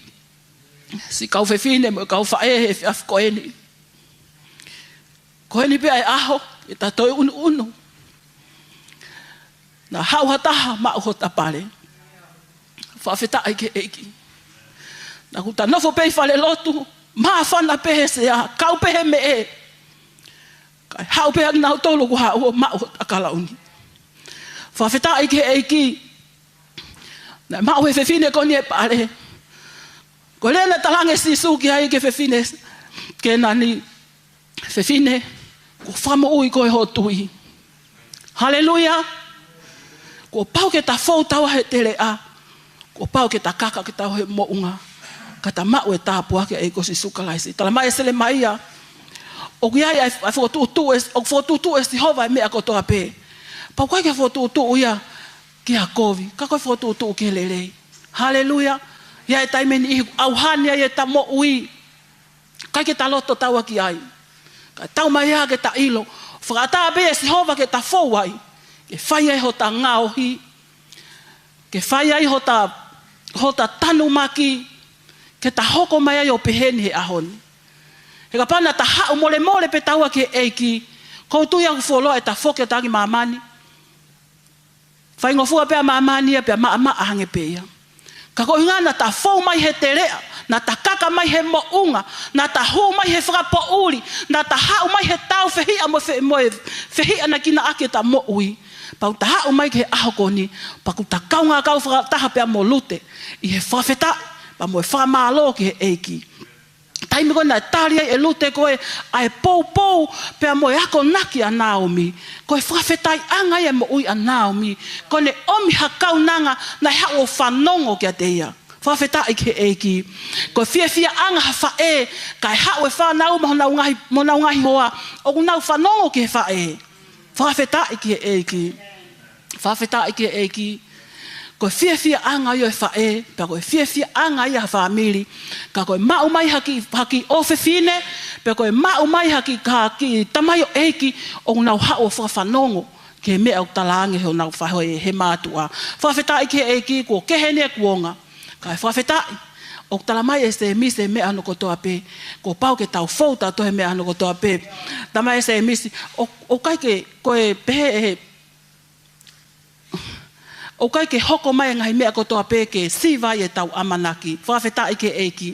Siʻi kau fefine mo e kau faʻē he efiafi ko eni. Ko eni pē ʻa e ʻaho, ke ta toe ʻunuʻunu. Naʻa haʻu ha taha maʻu hota pale. Fakafetaʻi ki he ʻEiki. Naʻa kuo ta nofo pē ʻi fale lotu, māfana pē he sea, kau pē he meʻe. Kae haʻu pē ʻa kinautolu kuo haʻu ʻo maʻu hota kalauni. Fakafetaʻi ki he ʻEiki. Naʻe maʻu he fefine ko eni e pale. Ko e lea naʻe talaange ʻe Sīsū ki ai ki he fefine Kēnani. Fefine, kuo fakamoʻui koe ʻe hoʻo tui. Haleluia. Kuo pau ke ta fou taua he teleʻa. Kuo pau ke ta kaka ke taua he moʻunga. Ka ta maʻu e tāpuaki ʻa e ʻEiki ko Sīsū Kalaisi. Tala mai ʻe Selemaia. ʻOku ʻi ai ʻa e, ʻa e fokotuʻutuʻu ʻe, ʻoku fokotuʻutuʻu ʻe Sihova e meʻa kotoa pē. Pau ʻikai ke fokotuʻutuʻu ia ki ha kovi. Ka ko e fokotuʻutuʻu ki he lelei. Haleluia. ʻI ai e taimi ʻe niʻihi ʻoku ʻauha ni ai ʻeta moʻui. ʻIkai ke ta loto taua ki ai. Ka tau mai ia ke ta ʻilo. Fakaʻatā pē ʻe Sihova ke ta fou ai. Ke fai ai hota ngaohi. Ke fai ai hota, hota tanumaki. Ke ta hoko mai ai ʻo pehē ni he ʻaho ni. He kapau naʻa ta haʻu molemole pē taua ki he ʻEiki. ʻOku ou tui au fuoloa ʻe ta foki atu ki māmani. Faingofua pē ʻa māmani ia pea maʻamaʻa ange pē ia. Ka ko e ʻuhinga naʻa ta fou mai he teleʻa, naʻa ta kaka mai he moʻunga, naʻa ta hū mai he fakapoʻuli, naʻa ta haʻu mai he tāufehiʻa mo e fe-, mo e fehiʻanakinaʻaki ʻeta moʻui. Pea ʻoku ta haʻu mai ki he ʻaho ko eni, pea ʻoku ta kaungā kau fakataha pea mo Lute, ʻi he fakafetaʻi, pea mo e fakamālō ki he ʻEiki. Taimi ko ē naʻe tali ai ʻe Lute ko ē ʻa e poupou pea mo e akonaki ʻa Naomi. Ko e fakafetaʻiʻanga ia e moʻui ʻa Naomi. Ko ʻene ʻomi ha kaunanga naʻe haʻu ʻo fanongo kiate ia. Fakafetaʻi ki he ʻEiki. Ko e fiefiaʻanga ha faʻē, kae haʻu e fānau mo honau ngaahi, mo honau ngaahi hoa. ʻOku nau fanongo ki he faʻē. Fakafetaʻi ki he ʻEiki. Fakafetaʻi ki he ʻEiki. Ko e fiefiaʻanga ia ʻo e faʻē, pea ko e fiefiaʻanga ia ha fāmili. Ka ko e maʻu mai ha kiʻi, ha kiʻi ʻofefine, pea ko e maʻu mai ha kiʻi, ha kiʻi tamaioʻeiki, ʻoku nau haʻu ʻo fakafanongo ki he meʻa ʻoku talaange ʻe honau faʻē he mātuʻa. Fakafetaʻi ki he ʻEiki, kuo kehe eni e kuonga. Kae fakafetaʻi, ʻoku tala mai ʻe Sēmisi e meʻa hono kotoa pē, kuo pau ke tau fou tautolu he meʻa hono kotoa pē. Tala mai ʻe Sēmisi, ʻo, ʻoku ʻikai ke, ko e pehē ʻe he, ʻo ʻoku ʻikai ke hoko mai e ngaahi meʻa kotoa pē ke siva ai ʻetau ʻamanaki. Fakafetaʻi ki he ʻEiki.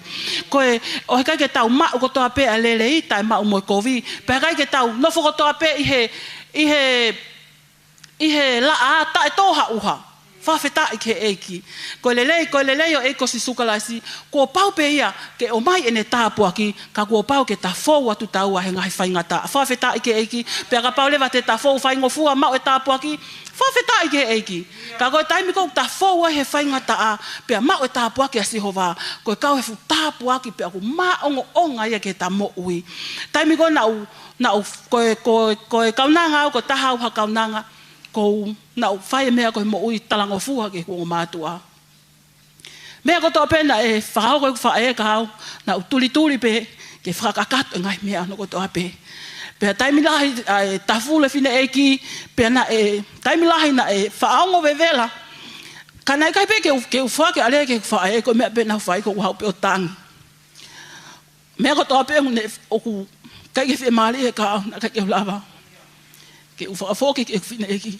Ko e, ʻoku ʻikai ke tau maʻu kotoa pē ʻa e lelei, taʻemaʻu mo e kovi. Pea ʻikai ke tau nofo kotoa pē ʻi he, ʻi he, ʻi he laʻā taʻetōhaʻuha. Fakafetaʻi ki he ʻEiki. Ko e lelei, ko e lelei ʻo e ʻEiki ko Sīsū Kalaisi, kuo pau pē ia ke ʻomai ʻene tāpuaki, ka kuo pau ke ta fou atu taua he ngaahi faingataʻa. Fakafetaʻi ki he ʻEiki. Pea kapau leva te ta fou faingofua maʻu e tāpuaki, fakafetaʻi ki he ʻEiki. Ka ko e taimi ko ē ʻoku ta fou ai he faingataʻa, pea maʻu e tāpuaki ʻa Sihova, ko e kau he fuʻu tāpuaki pea ʻoku māʻongoʻonga ia ki heʻeta moʻui. Taimi ko ē naʻu, naʻu, ko e, ko e, ko e kaunanga au, ko e taha au ha kaunanga, ko u, naʻu fai e meʻa ko e moʻui talangofua ki heʻeku ongomātuʻa. Meʻa kotoa pē naʻe fakahoko ʻeku faʻē kia au, naʻu tulituli pē ke fakakakato e ngaahi meʻa hono kotoa pē. Pea taimi lahi, ʻa e tafule fineʻeiki, pea naʻe, taimi lahi naʻe faʻa ongo vevela. Ka naʻe ʻikai pē ke u, ke u foaki ʻa e lea ki heʻeku faʻē, ko e meʻa pē naʻu fai ko u haʻu pē ʻo tangi. Meʻa kotoa pē ʻoku ne, ʻoku ʻikai ke fiemālie kia au, naʻe ʻikai ke u lava ke u fakafoki ki heʻeku fineʻeiki.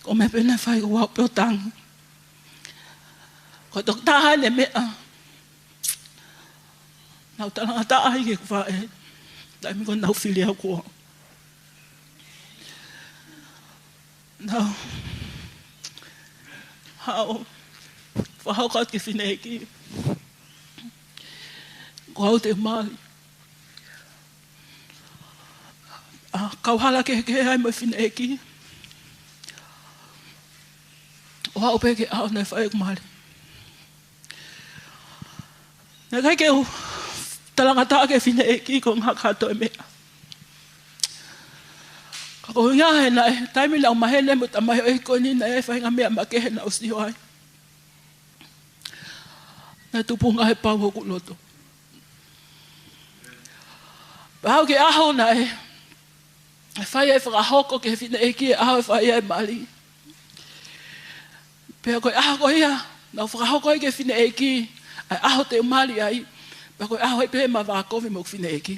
Ko e meʻa pē naʻe fai ko u haʻu pē ʻo tangi. Ko e tokotaha ʻene meʻa naʻu talangataʻa ai ki heʻeku faʻē, taimi ko ē naʻu fili au ko au. Naʻu haʻu ʻo fakahoko atu ki he fineʻeiki ko au te u mali. ʻA, kauhala kehekehe ai mo e fineʻeiki. ʻO aʻu pē ki he ʻaho naʻe fai ʻeku mali. Naʻe ʻikai ke u talangataʻa ki he fineʻeiki ko e ngaahi kātoa e meʻa. Ka ko e ʻuhinga he naʻe, taimi naʻu maheni mo e tamaioʻeiki ko eni naʻe ʻi ai e faʻahinga meʻa makehe naʻu sio ai. Naʻe tupu ngaahi pau hoku loto. Pea aʻu ki he ʻaho naʻe fai ai e fakahoko ki he fineʻeiki e ʻaho ʻe fai ai e mali. Pea ko e ʻaho ko ia naʻu fakahoko ai ki he fineʻeiki ʻa e ʻaho te u mali ai, pea ko e ʻaho ai pē ʻema vākovi mo e fineʻeiki.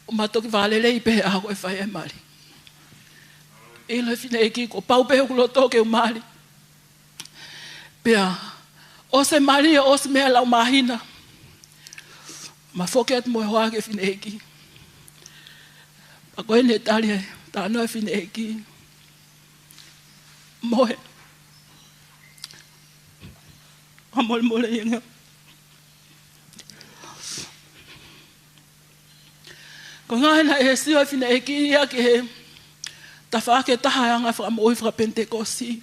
ʻO ma toki vālelei pē he ʻaho ko ē ʻe fai ai e mali. ʻIlo e fineʻeiki kuo pau pē hoku loto ke u mali. Pea ʻosi e mali, ʻosi e meʻa lau māhina, ma foki atu mo e hoa ki he fineʻeiki. Pea ko eni e tali e talanoa e fineʻeiki. Mohe. Ka molemole ia ngā. Ko e ʻuhinga he naʻe sio e fineʻeiki ia ki he tafaʻaki ʻe taha ʻo e anga fakamoʻui fakapenitekosi.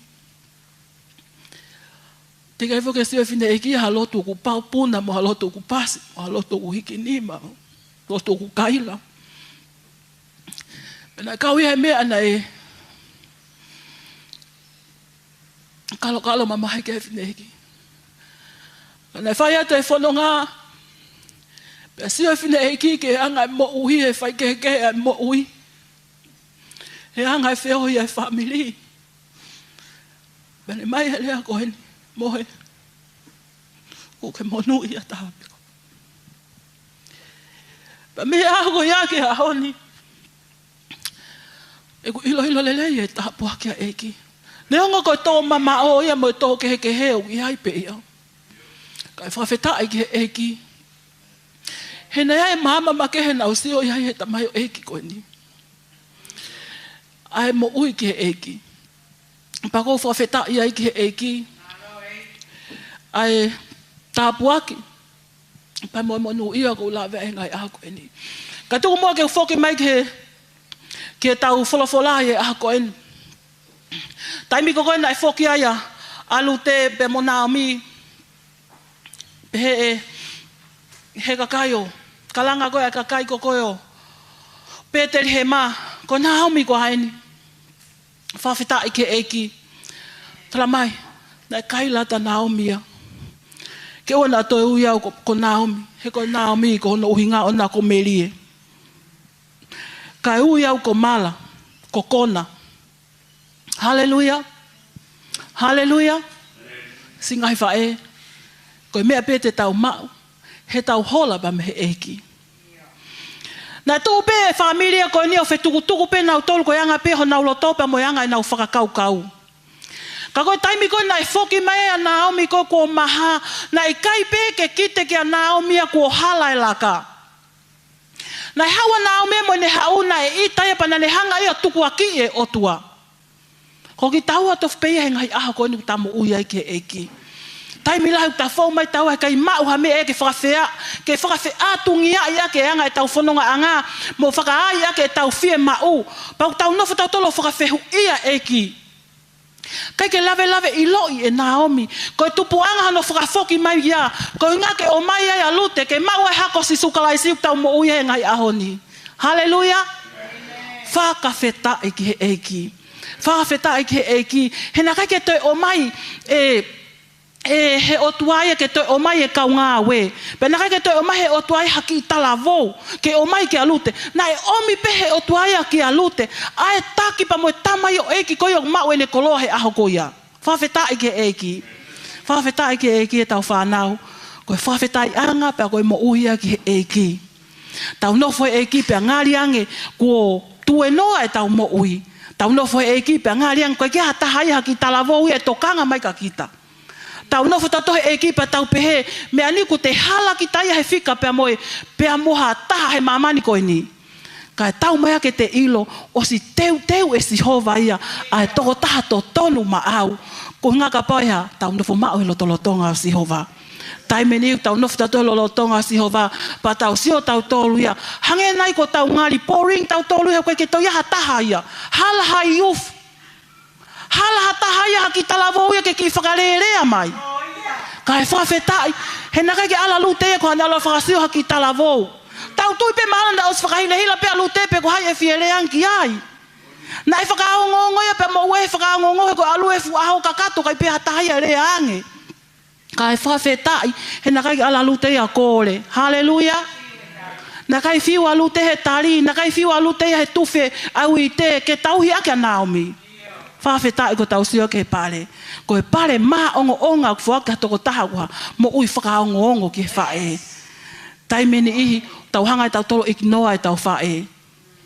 Teʻeki ai foki ke sio e fineʻeiki ia ha lotu ʻoku pau puna mo ha lotu ʻoku pasi, mo ha lotu ʻoku hiki nima, mo ha lotu ʻoku kaila. Pea naʻe kau ia he meʻa naʻe kalokalo mamahi ki ai e fineʻeiki. Naʻe fai atu e fononga, pea sio e fineʻeiki ki he anga e moʻui, e faikehekehe ʻa e moʻui, he anga e feohi ʻa e fāmili. Pea ne ʻomai e lea ko eni, Mohe, ʻoku ke monūʻia taha pē koe. Pea mei he ʻaho ko ia ki he ʻaho ni, ʻeku ʻiloʻilo lelei e tāpuaki ʻa e ʻEiki. Neongo ko e tō mamaʻo ia mo e tō kehekehe ʻoku ʻi ai pē ia, kae fakafetaʻi ki he ʻEiki. He naʻe ʻi ai e maama makehe naʻu sio ai he tamaioʻeiki ko eni, ʻa e moʻui ki he ʻEiki. Pea ʻoku ou fakafetaʻi ai ki he ʻEiki ʻa e tāpuaki pea mo e monūʻia ʻoku ou lave ai he ngaahi ʻaho ko eni. Ka tuku muʻa ke u foki mai ki he, ki heʻetau folofola ʻi he ʻaho ko eni. Taimi ko ē naʻe foki ai ʻa Lute pea mo Naomi, pehē ʻe he kakai ʻo, kalanga ko ē ʻa e kakai ko ē ʻo Petelihema, ko Naomi ko eni. Fakafetaʻi ki he ʻEiki. Tala mai, naʻe kaila ʻa Naomi ia. Ke ʻoua naʻa toe ui au ko, ko Naomi, he ko Naomi ko hono ʻuhinga ʻona ko Melie. Kae ui au ko Mala, ko Kona. Haleluia. Haleluia. Siʻi ngaahi faʻē, ko e meʻa pē te tau maʻu, heʻetau hola pea mei he ʻEiki. Naʻe tuʻu pē e fāmili ko eni ʻo fetukutuku pē nautolu ko e anga pē honau loto pea mo e anga ʻenau fakakaukau. Ka ko e taimi ko ē naʻe foki mai ʻa Naomi ko ē kuo maha, naʻe ʻikai pē ke kite kia Naomi ia kuo hala e laka. Naʻe haʻu ʻa Naomi mo ʻene haʻu naʻe ʻita ia pea naʻa ne hanga ia ʻo tukuakiʻi e ʻOtua. Ko kitaua tofu pē ia he ngaahi ʻaho ko eni ʻoku ta moʻui ai ki he ʻEiki. Taimi lahi ʻoku ta fou mai taua he ʻikai maʻu ha meʻa ia ke fakafea, ke fakafeʻātungiaʻi ʻaki e anga ʻetau fonongaʻanga, mo fakaai ʻaki ʻetau fiemaʻu. Pea ʻoku tau nofo tautolu ʻo fakafehuʻia ʻEiki. ʻIkai ke lavelave ʻiloʻi ʻe Naomi ko e tupuʻanga hono fakafoki mai ia, koeʻuhinga ke ʻomai ai ʻa Lute ke maʻu ai e hako ʻo Sīsū Kalaisi ʻoku tau moʻui ai he ngaahi ʻaho ni. Haleluia. Fakafetaʻi ki he ʻEiki. Fakafetaʻi ki he ʻEiki. He naʻe ʻikai ke toe ʻomai ʻe, ʻe he ʻOtua ia ke toe ʻomai e kau ngāue. Pea naʻe ʻikai ke toe ʻomai he ʻOtua ia ha kiʻi talavou ke ʻomai kia Lute. Naʻe ʻomi pē he ʻOtua ia kia Lute ʻa e taki pea mo e tamaioʻeiki ko ia ʻoku maʻu ʻene koloa he ʻaho ko ia. Fakafetaʻi ki he ʻEiki. Fakafetaʻi ki he ʻEiki ʻetau fānau. Ko e fakafetaʻiʻanga pea ko e moʻui ia ki he ʻEiki. Tau nofo he ʻEiki pea ngali ange kuo tuenoa ʻetau moʻui. Tau nofo he ʻEiki pea ngali ange ʻoku ʻikai ke ʻi ai ha taha ia ha kiʻi talavou ia ʻe tokanga mai kia kita. Tau nofo tautolu he ʻEiki pea tau pehē, meʻa ni kuo te hala kita ia he fika pea mo e, pea mo ha taha he māmani ko eni. Kae taumaiā ke te ʻilo, ʻosi teuteu ʻe Sihova ia ʻa e tokotaha totonu maʻau. Koeʻuhinga kapau ʻe hā, tau nofo maʻu he lotolotonga ʻo Sihova. Taimi ni tau nofo tautolu he lotolotonga ʻo Sihova, pea tau sio tautolu ia. Hangē nai ko ʻetau ngali boring tautolu ia, ʻoku ʻikai ke toe ʻi ai ha taha ia. Hala ha youth. Hala ha taha ia ha kiʻi talavou ia ke kiʻi fakalelea mai. Kae fakafetaʻi, he naʻe ʻikai ke ala Lute ia ko haʻane ʻalu ʻo fakasio ha kiʻi talavou. Tau tui pē mahalo naʻe ʻosi fakahilahila pē ʻa Lute pe ko hai ʻe fie lea ange ki ai. Naʻe fakaongoongo ia pea moʻua he fakaongoongo he ko e ʻalu e fuʻu ʻaho kakato ʻikai pē ha taha ia ʻe lea ange. Kae fakafetaʻi, he naʻe ʻikai ke ala Lute ia ʻo kole. Haleluia. Naʻe ʻikai fiu ʻa Lute he tali, naʻe ʻikai fiu ʻa Lute ia he tufe ʻa e uite ke tauhi ʻaki ʻa Naomi. Fakafetaʻi ko ʻetau sio ki he pale. Ko e pale māʻongoʻonga ʻoku foaki ʻe ha tokotaha ʻoku moʻui fakaongoongo ki he faʻē. Taimi ʻe niʻihi, tau hanga ʻe tautolu ʻo ignore ʻetau faʻē.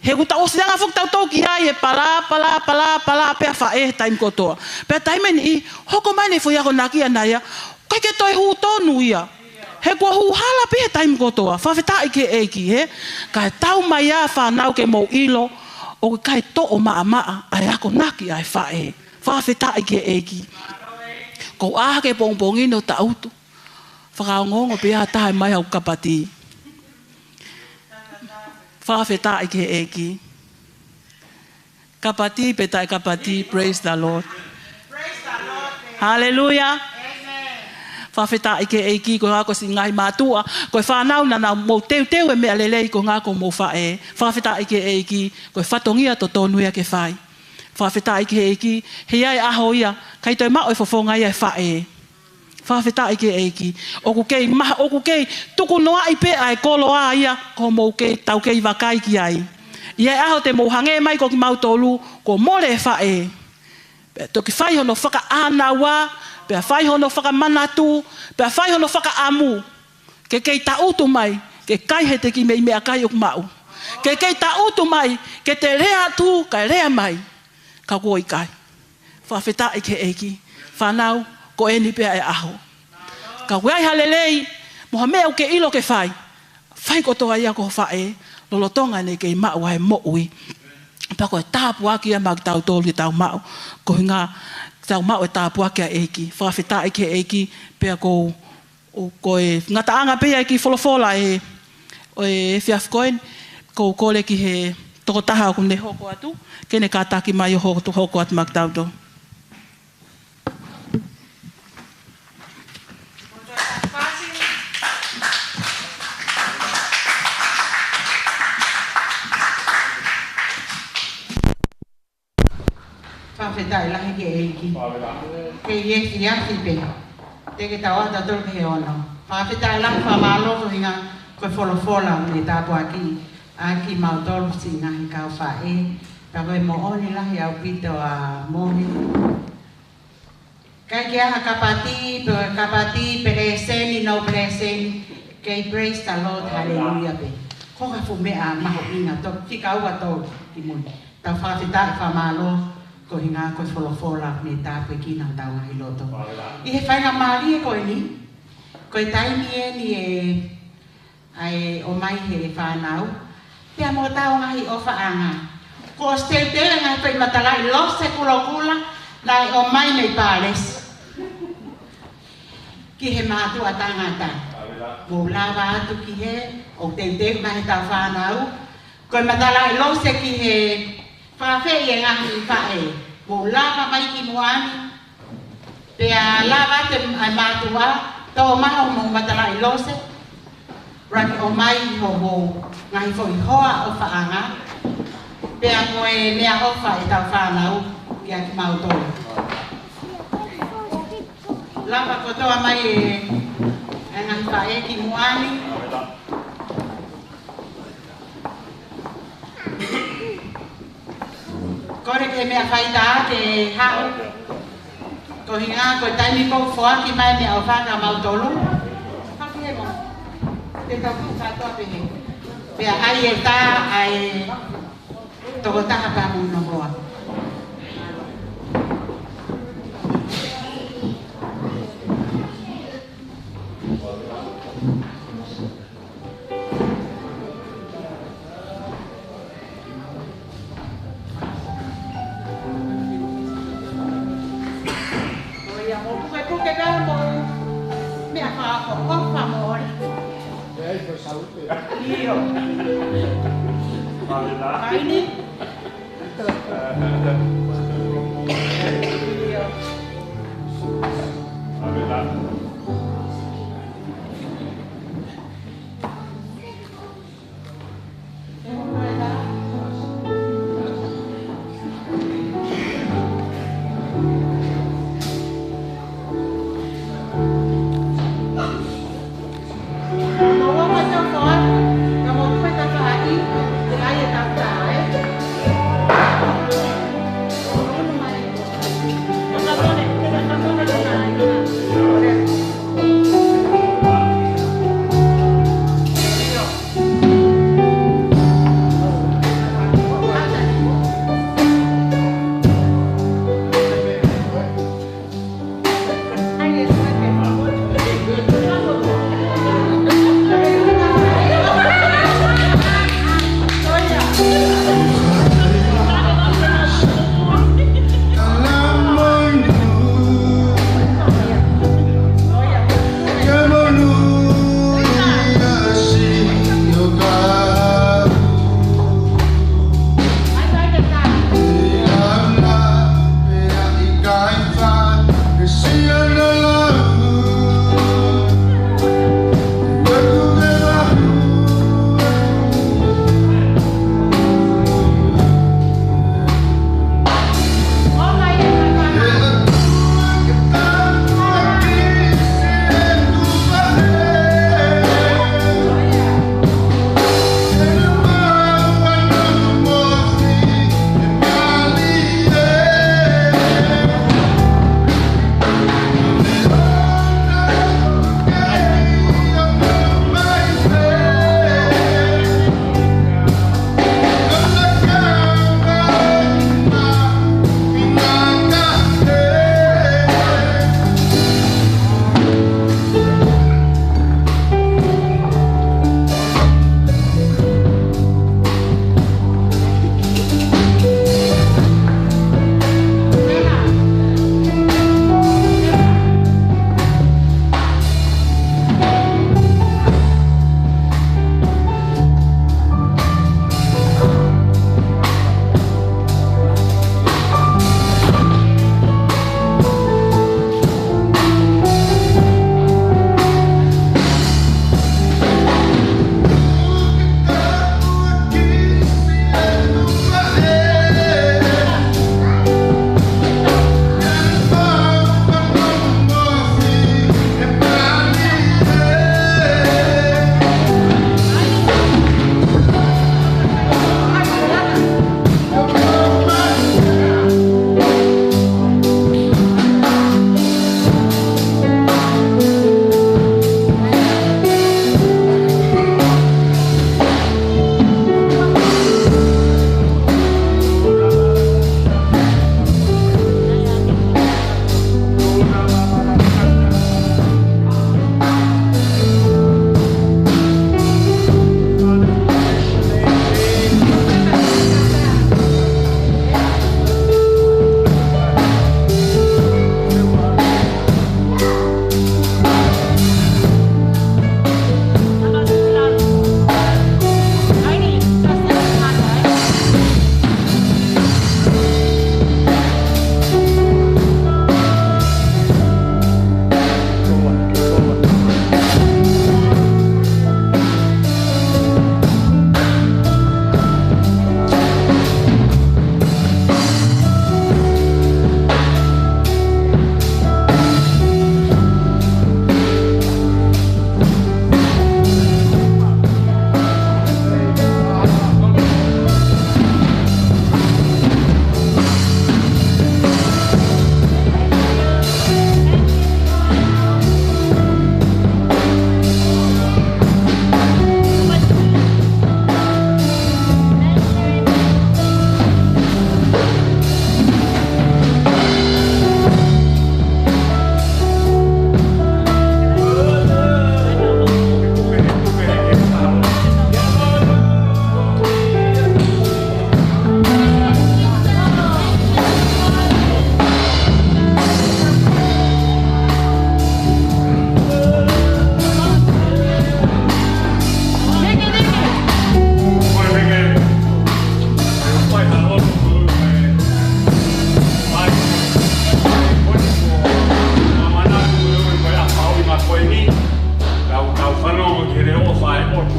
He ʻoku tau ʻosi hanga foki tautolu ki ai ʻo palā, palā, palā, palā pē ʻa e faʻē he taimi kotoa. Pea taimi ʻe niʻihi, hoko mai ʻene foʻi akonaki ʻana ia, ʻikai ke toe hū tonu ia. He kuo hū hala pē he taimi kotoa. Fakafetaʻi ki he ʻEiki, hē? Kae taumaiā fānau ke mou ʻilo, ʻoku ʻikai toʻo maʻamaʻa ʻa e akonaki ʻa e faʻē. Fakafetaʻi ki he ʻEiki. Ko e ʻā hake pongipongi ni ʻo tangutu. Fakaongoongo pē ha taha ʻe ʻomai haʻaku kapati. Fakafetaʻi ki he ʻEiki. Kapati pe taʻe kapati, praise the Lord. Haleluia. Fakafetaʻi ki he ʻEiki, koeʻuhinga ko siʻi ngaahi mātuʻa, ko e fānau naʻa mou teuteu e meʻa lelei koeʻuhinga ko hoʻomou faʻē. Fakafetaʻi ki he ʻEiki, ko e fatongia totonu ia ke fai. Fakafetaʻi ki he ʻEiki, he ʻi ai e ʻaho ia, ʻikai toe maʻu e fofonga ia ʻo e faʻē. Fakafetaʻi ki he ʻEiki. ʻOku kei maha, ʻoku kei tukunoaʻi pē ʻa e koloa ia, ko hoʻomou kei, tau kei vakai ki ai. ʻI he ʻaho te mou hangē mai ko kimautolu, kuo mole e faʻē. Pea toki fai hono fakaʻānaua, pea fai hono fakamanatu, pea fai hono fakaʻamu. Ke kei tangutu mai, ke kai ʻete kiʻi meʻi meʻakai ʻoku maʻu. Ke kei tangutu mai, ke te lea atu, kae lea mai. Ka kuo ʻikai. Fakafetaʻi ki he ʻEiki. Fānau, ko eni pē ʻa e ʻaho. Ka ʻoku ʻi ai ha lelei, mo ha meʻa ʻoku ke ʻilo ke fai. Fai kotoa ia ki ho faʻē, lolotonga ʻene kei maʻu ʻa e moʻui. Pea ko e tāpuaki ia maʻa kitautolu ke tau maʻu. Koeʻuhinga, tau maʻu e tāpuaki ʻa e ʻEiki. Fakafetaʻi ki he ʻEiki, pea ko ʻOku ou ngataʻanga pē ia ki he folofola ʻo e, ʻo e efiafi ko eni, ʻoku ou kole ki he tokotaha ʻoku ne hoko atu, ke ne kātaki mai ʻo hoko, hoko atu maʻa kitautolu. Fakafetaʻi lahi ki he ʻEiki. Ke ʻi he efiafi pē. Te ke tau ʻatā tautolu ki he ono. Fakafetaʻi lahi, fakamālō koeʻuhinga ko e folofola ʻoku ne tāpuakiʻi ʻaki kimautolu siʻi ngaahi kau faʻē. Pea ko e moʻoni lahi ʻaupito ʻa Mohe. ʻIkai ke ʻi ai ha kapati, pe kapati, pe lēseni, no lēseni, kei praise the Lord, hallelujah pē. Ko e ngaahi fuʻu meʻa mahuʻinga, toki fika ua tolu ki mui. Tau fakafetaʻi fakamālō, Ko e ʻuhinga ko e folofola ʻoku ne tāpuekina hotau ngaahi loto. ʻI he faingamālie ko eni, ko e taimi eni ē, ʻa e ʻomai he fānau, pea mo hotau ngaahi ʻofaʻanga. Kuo ʻosi teuteu e ngaahi foʻi matalaʻi lose kulokula naʻe ʻomai mei Palesi ki he mātuʻa tangata. Mou lava atu ki hē, ʻoku teuteu mai heʻetau fānau. Ko e matalaʻi lose ki he fakaafeʻi e ngaahi faʻē. Mou lava mai ki muʻa ni. Pea lava atu e mātuʻa, toʻo mai hoʻomou matalaʻi lose. Rani ʻomai hoʻomou ngaahi foʻi hoa ʻofaʻanga. Pea mo e meʻaʻofa ʻetau fānau kiate kimautolu. Lava kotoa mai e, e ngaahi faʻē ki muʻa ni. Kole ke meʻa faitā ke haʻu. Ko e ʻuhinga ko e taimi ʻoku foaki mai meʻaʻofa kia mautolu. Haʻu ki hē mo. Te tau tuʻu kātoa pehē. Pea ʻai e tā ʻa e tokotaha pea mo hono hoa. ʻIo, mou pukepuke pē mo meʻa fakaʻofoʻofa mo ʻofa. ʻIo. Kaini. ʻIo.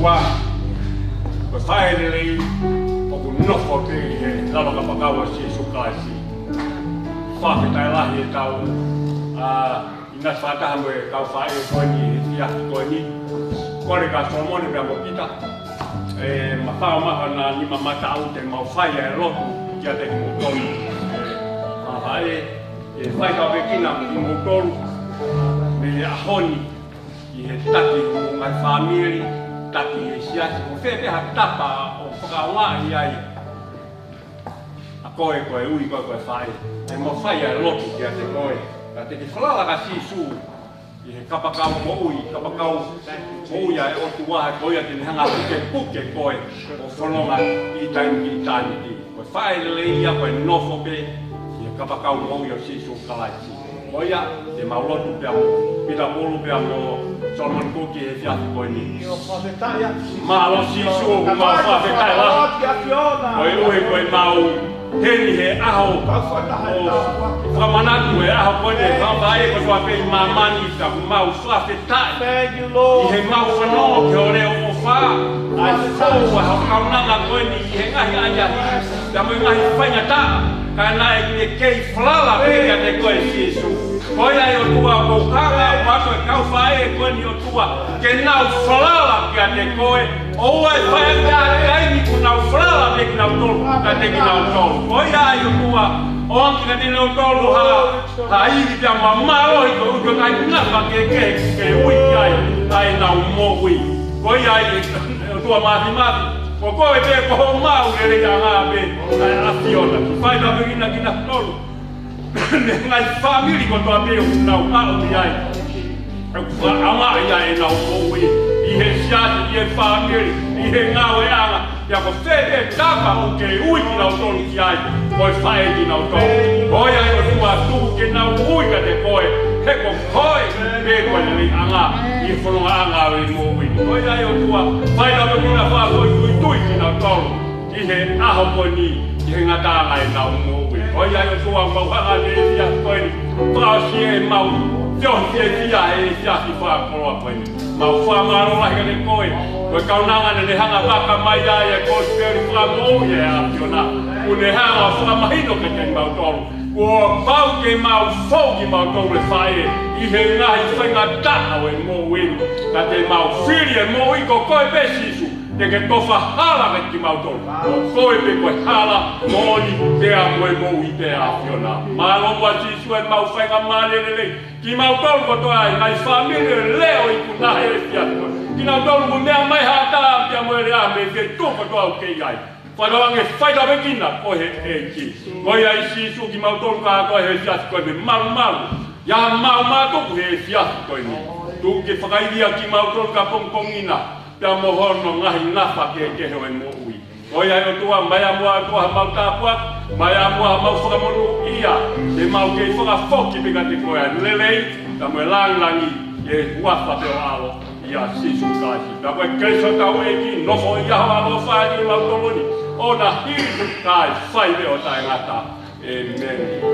Ko e faʻē lelei ʻoku nofo pē ʻi he lalo kapakau ʻo Sīsū Kalaisi. Fakafetaʻi lahi ʻetau, ā, ʻinasi fakataha mo e kau faʻē ko eni he efiafi ko eni. Kole kia Solomone pea mo Pita, ʻe, mafao mai hona nima mataʻu te mau fai ʻa e lotu kiate kimoutolu. ʻE, kau faʻē, ʻe fai tāpuekina kimoutolu mei he ʻaho ni ʻi he taki hoʻomou ngaahi fāmili, taki he siasi, ko fē pē ha tapa ʻoku fakaʻaongaʻi ai ʻa koe, ko e ui koe ko e faʻē. ʻE mau fai ʻa e lotu kiate koe. Ka te ke falala kia Sīsū ʻi he kapakau moʻui, kapakau moʻui ʻa e ʻOtua, ko ia te ne hanga ʻo pukepuke koe ʻo fononga ʻi taimi ki ʻitāniti. Ko e faʻē lelei ia, ko e nofo pē ʻi he kapakau moʻui ʻo Sīsū Kalaisi. Ko ia, te mau lotu pea mo Pita Pulu pea mo Solomone Kuki he efiafi ko eni. Mālō Sīsū, ʻoku mau fakafetaʻi lahi. Koeʻuhi ko ʻemau heni he ʻaho ʻo fakamanatu e ʻaho ko eni, kau faʻē kotoa pē ʻi māmani, ka ʻoku mau fakafetaʻi ʻi heʻemau fanongo ki hoʻo leʻo ʻofa, ʻa e fou ʻa hoʻo kaunanga ko eni ʻi he ngaahi ʻahiʻahi, pea mo e ngaahi faingataʻa, ka naʻe kei falala pē kiate koe Sīsū. Ko ia ʻe ʻOtua, ʻoku ou hanga ʻo ʻoatu e kau faʻē ko eni ʻOtua ke nau falala kiate koe. ʻOua ʻe fai ha taimi kuo nau falala pē kinautolu kiate kinautolu. Ko ia ʻe ʻOtua, ʻoange kiate kinautolu ha, ha ivi pea mo ha mālohi koeʻuhi ko e ngaahi ngafa kehekehe ke ui ai ʻa ʻenau moʻui. Ko ia ʻe ʻOtua Māfimafi, ko koe pē ko homau leleiʻanga pē ʻa e ʻAfiona. Fai tāpuekina kinautolu mei he ngaahi fāmili kotoa pē ʻoku nau aʻu ki ai. ʻOku fakaʻaongaʻi ai ʻenau moʻui ʻi he siasi, ʻi he fāmili, ʻi he ngāueʻanga. Pea ko fē pē tapa ʻoku ke ui kinautolu ki ai, ko e faʻē kinautolu. Ko ia ʻe ʻOtua, tuku ke nau ui kiate koe, he ko koe pē ko e leleiʻanga ʻi he fonongaʻanga ʻo e moʻui. Ko ia ʻe ʻOtua, fai tāpuekina, fakafoʻituitui kinautolu ʻi he ʻaho ko eni, ʻi he ngataʻanga ʻenau moʻui. Ko ia ʻe ʻOtua, mau hanga ʻi he efiafi ko eni, fakaʻosi ʻemau feohi fiefia he efiafi fakakoloa ko eni. Mau fakamālō lahi kiate koe, ko e kaunanga naʻa ne hanga ʻo vaka mai ai e kosipeli fakamoʻui ʻa e ʻAfiona. Kuo ne hanga ʻo fakamahino kiate kimautolu kuo pau ke mau fou kimautolu e faʻē ʻi he ngaahi faingataʻa ʻo e moʻui. Ka te mau fili e moʻui ko koe pē Sīsū, te ke tofa hala kiate kimautolu. Ko koe pē ko e hala, moʻoni pea mo e moʻui pē ʻa e ʻAfiona. Mālō muʻa Sīsū ʻemau faingamālie lelei. Kimautolu kotoa ʻi he ngaahi fāmili ʻo e leʻo ikuna he efiafi ko eni. Kinautolu kuo meʻa mai ha taha pea mo e lea mei he feituʻu kotoa ʻoku ke ʻi ai. Fakatauange fai tāpuekina koe ʻe he ʻEiki. Ko ia ʻe Sīsū kimautolu kātoa he efiafi ko eni malumalu. ʻIa mau mātuku he efiafi ko eni. Tuku ke fakaivia kimautolu ka pongipongi na, pea mo hono ngaahi ngafa kehekehe ʻo e moʻui. Ko ia ʻe ʻOtua, mai ʻa muʻa ʻOtua ha mau tāpuaki, mai ʻa muʻa ha mau fakamonūʻia, te mau kei fakafoki pē kiate koe ʻa e lelei, pea mo e langilangi, ʻi he huafa pē ʻo ho ʻAlo, ʻia Sīsū Kalaisi. Pea ko e kelesi ʻa hotau ʻEiki, nofo ʻi he ʻaloʻofa ʻiate kimautolu ni, ʻo na hili kae fai pē ʻo taʻengata. ʻĒmeni.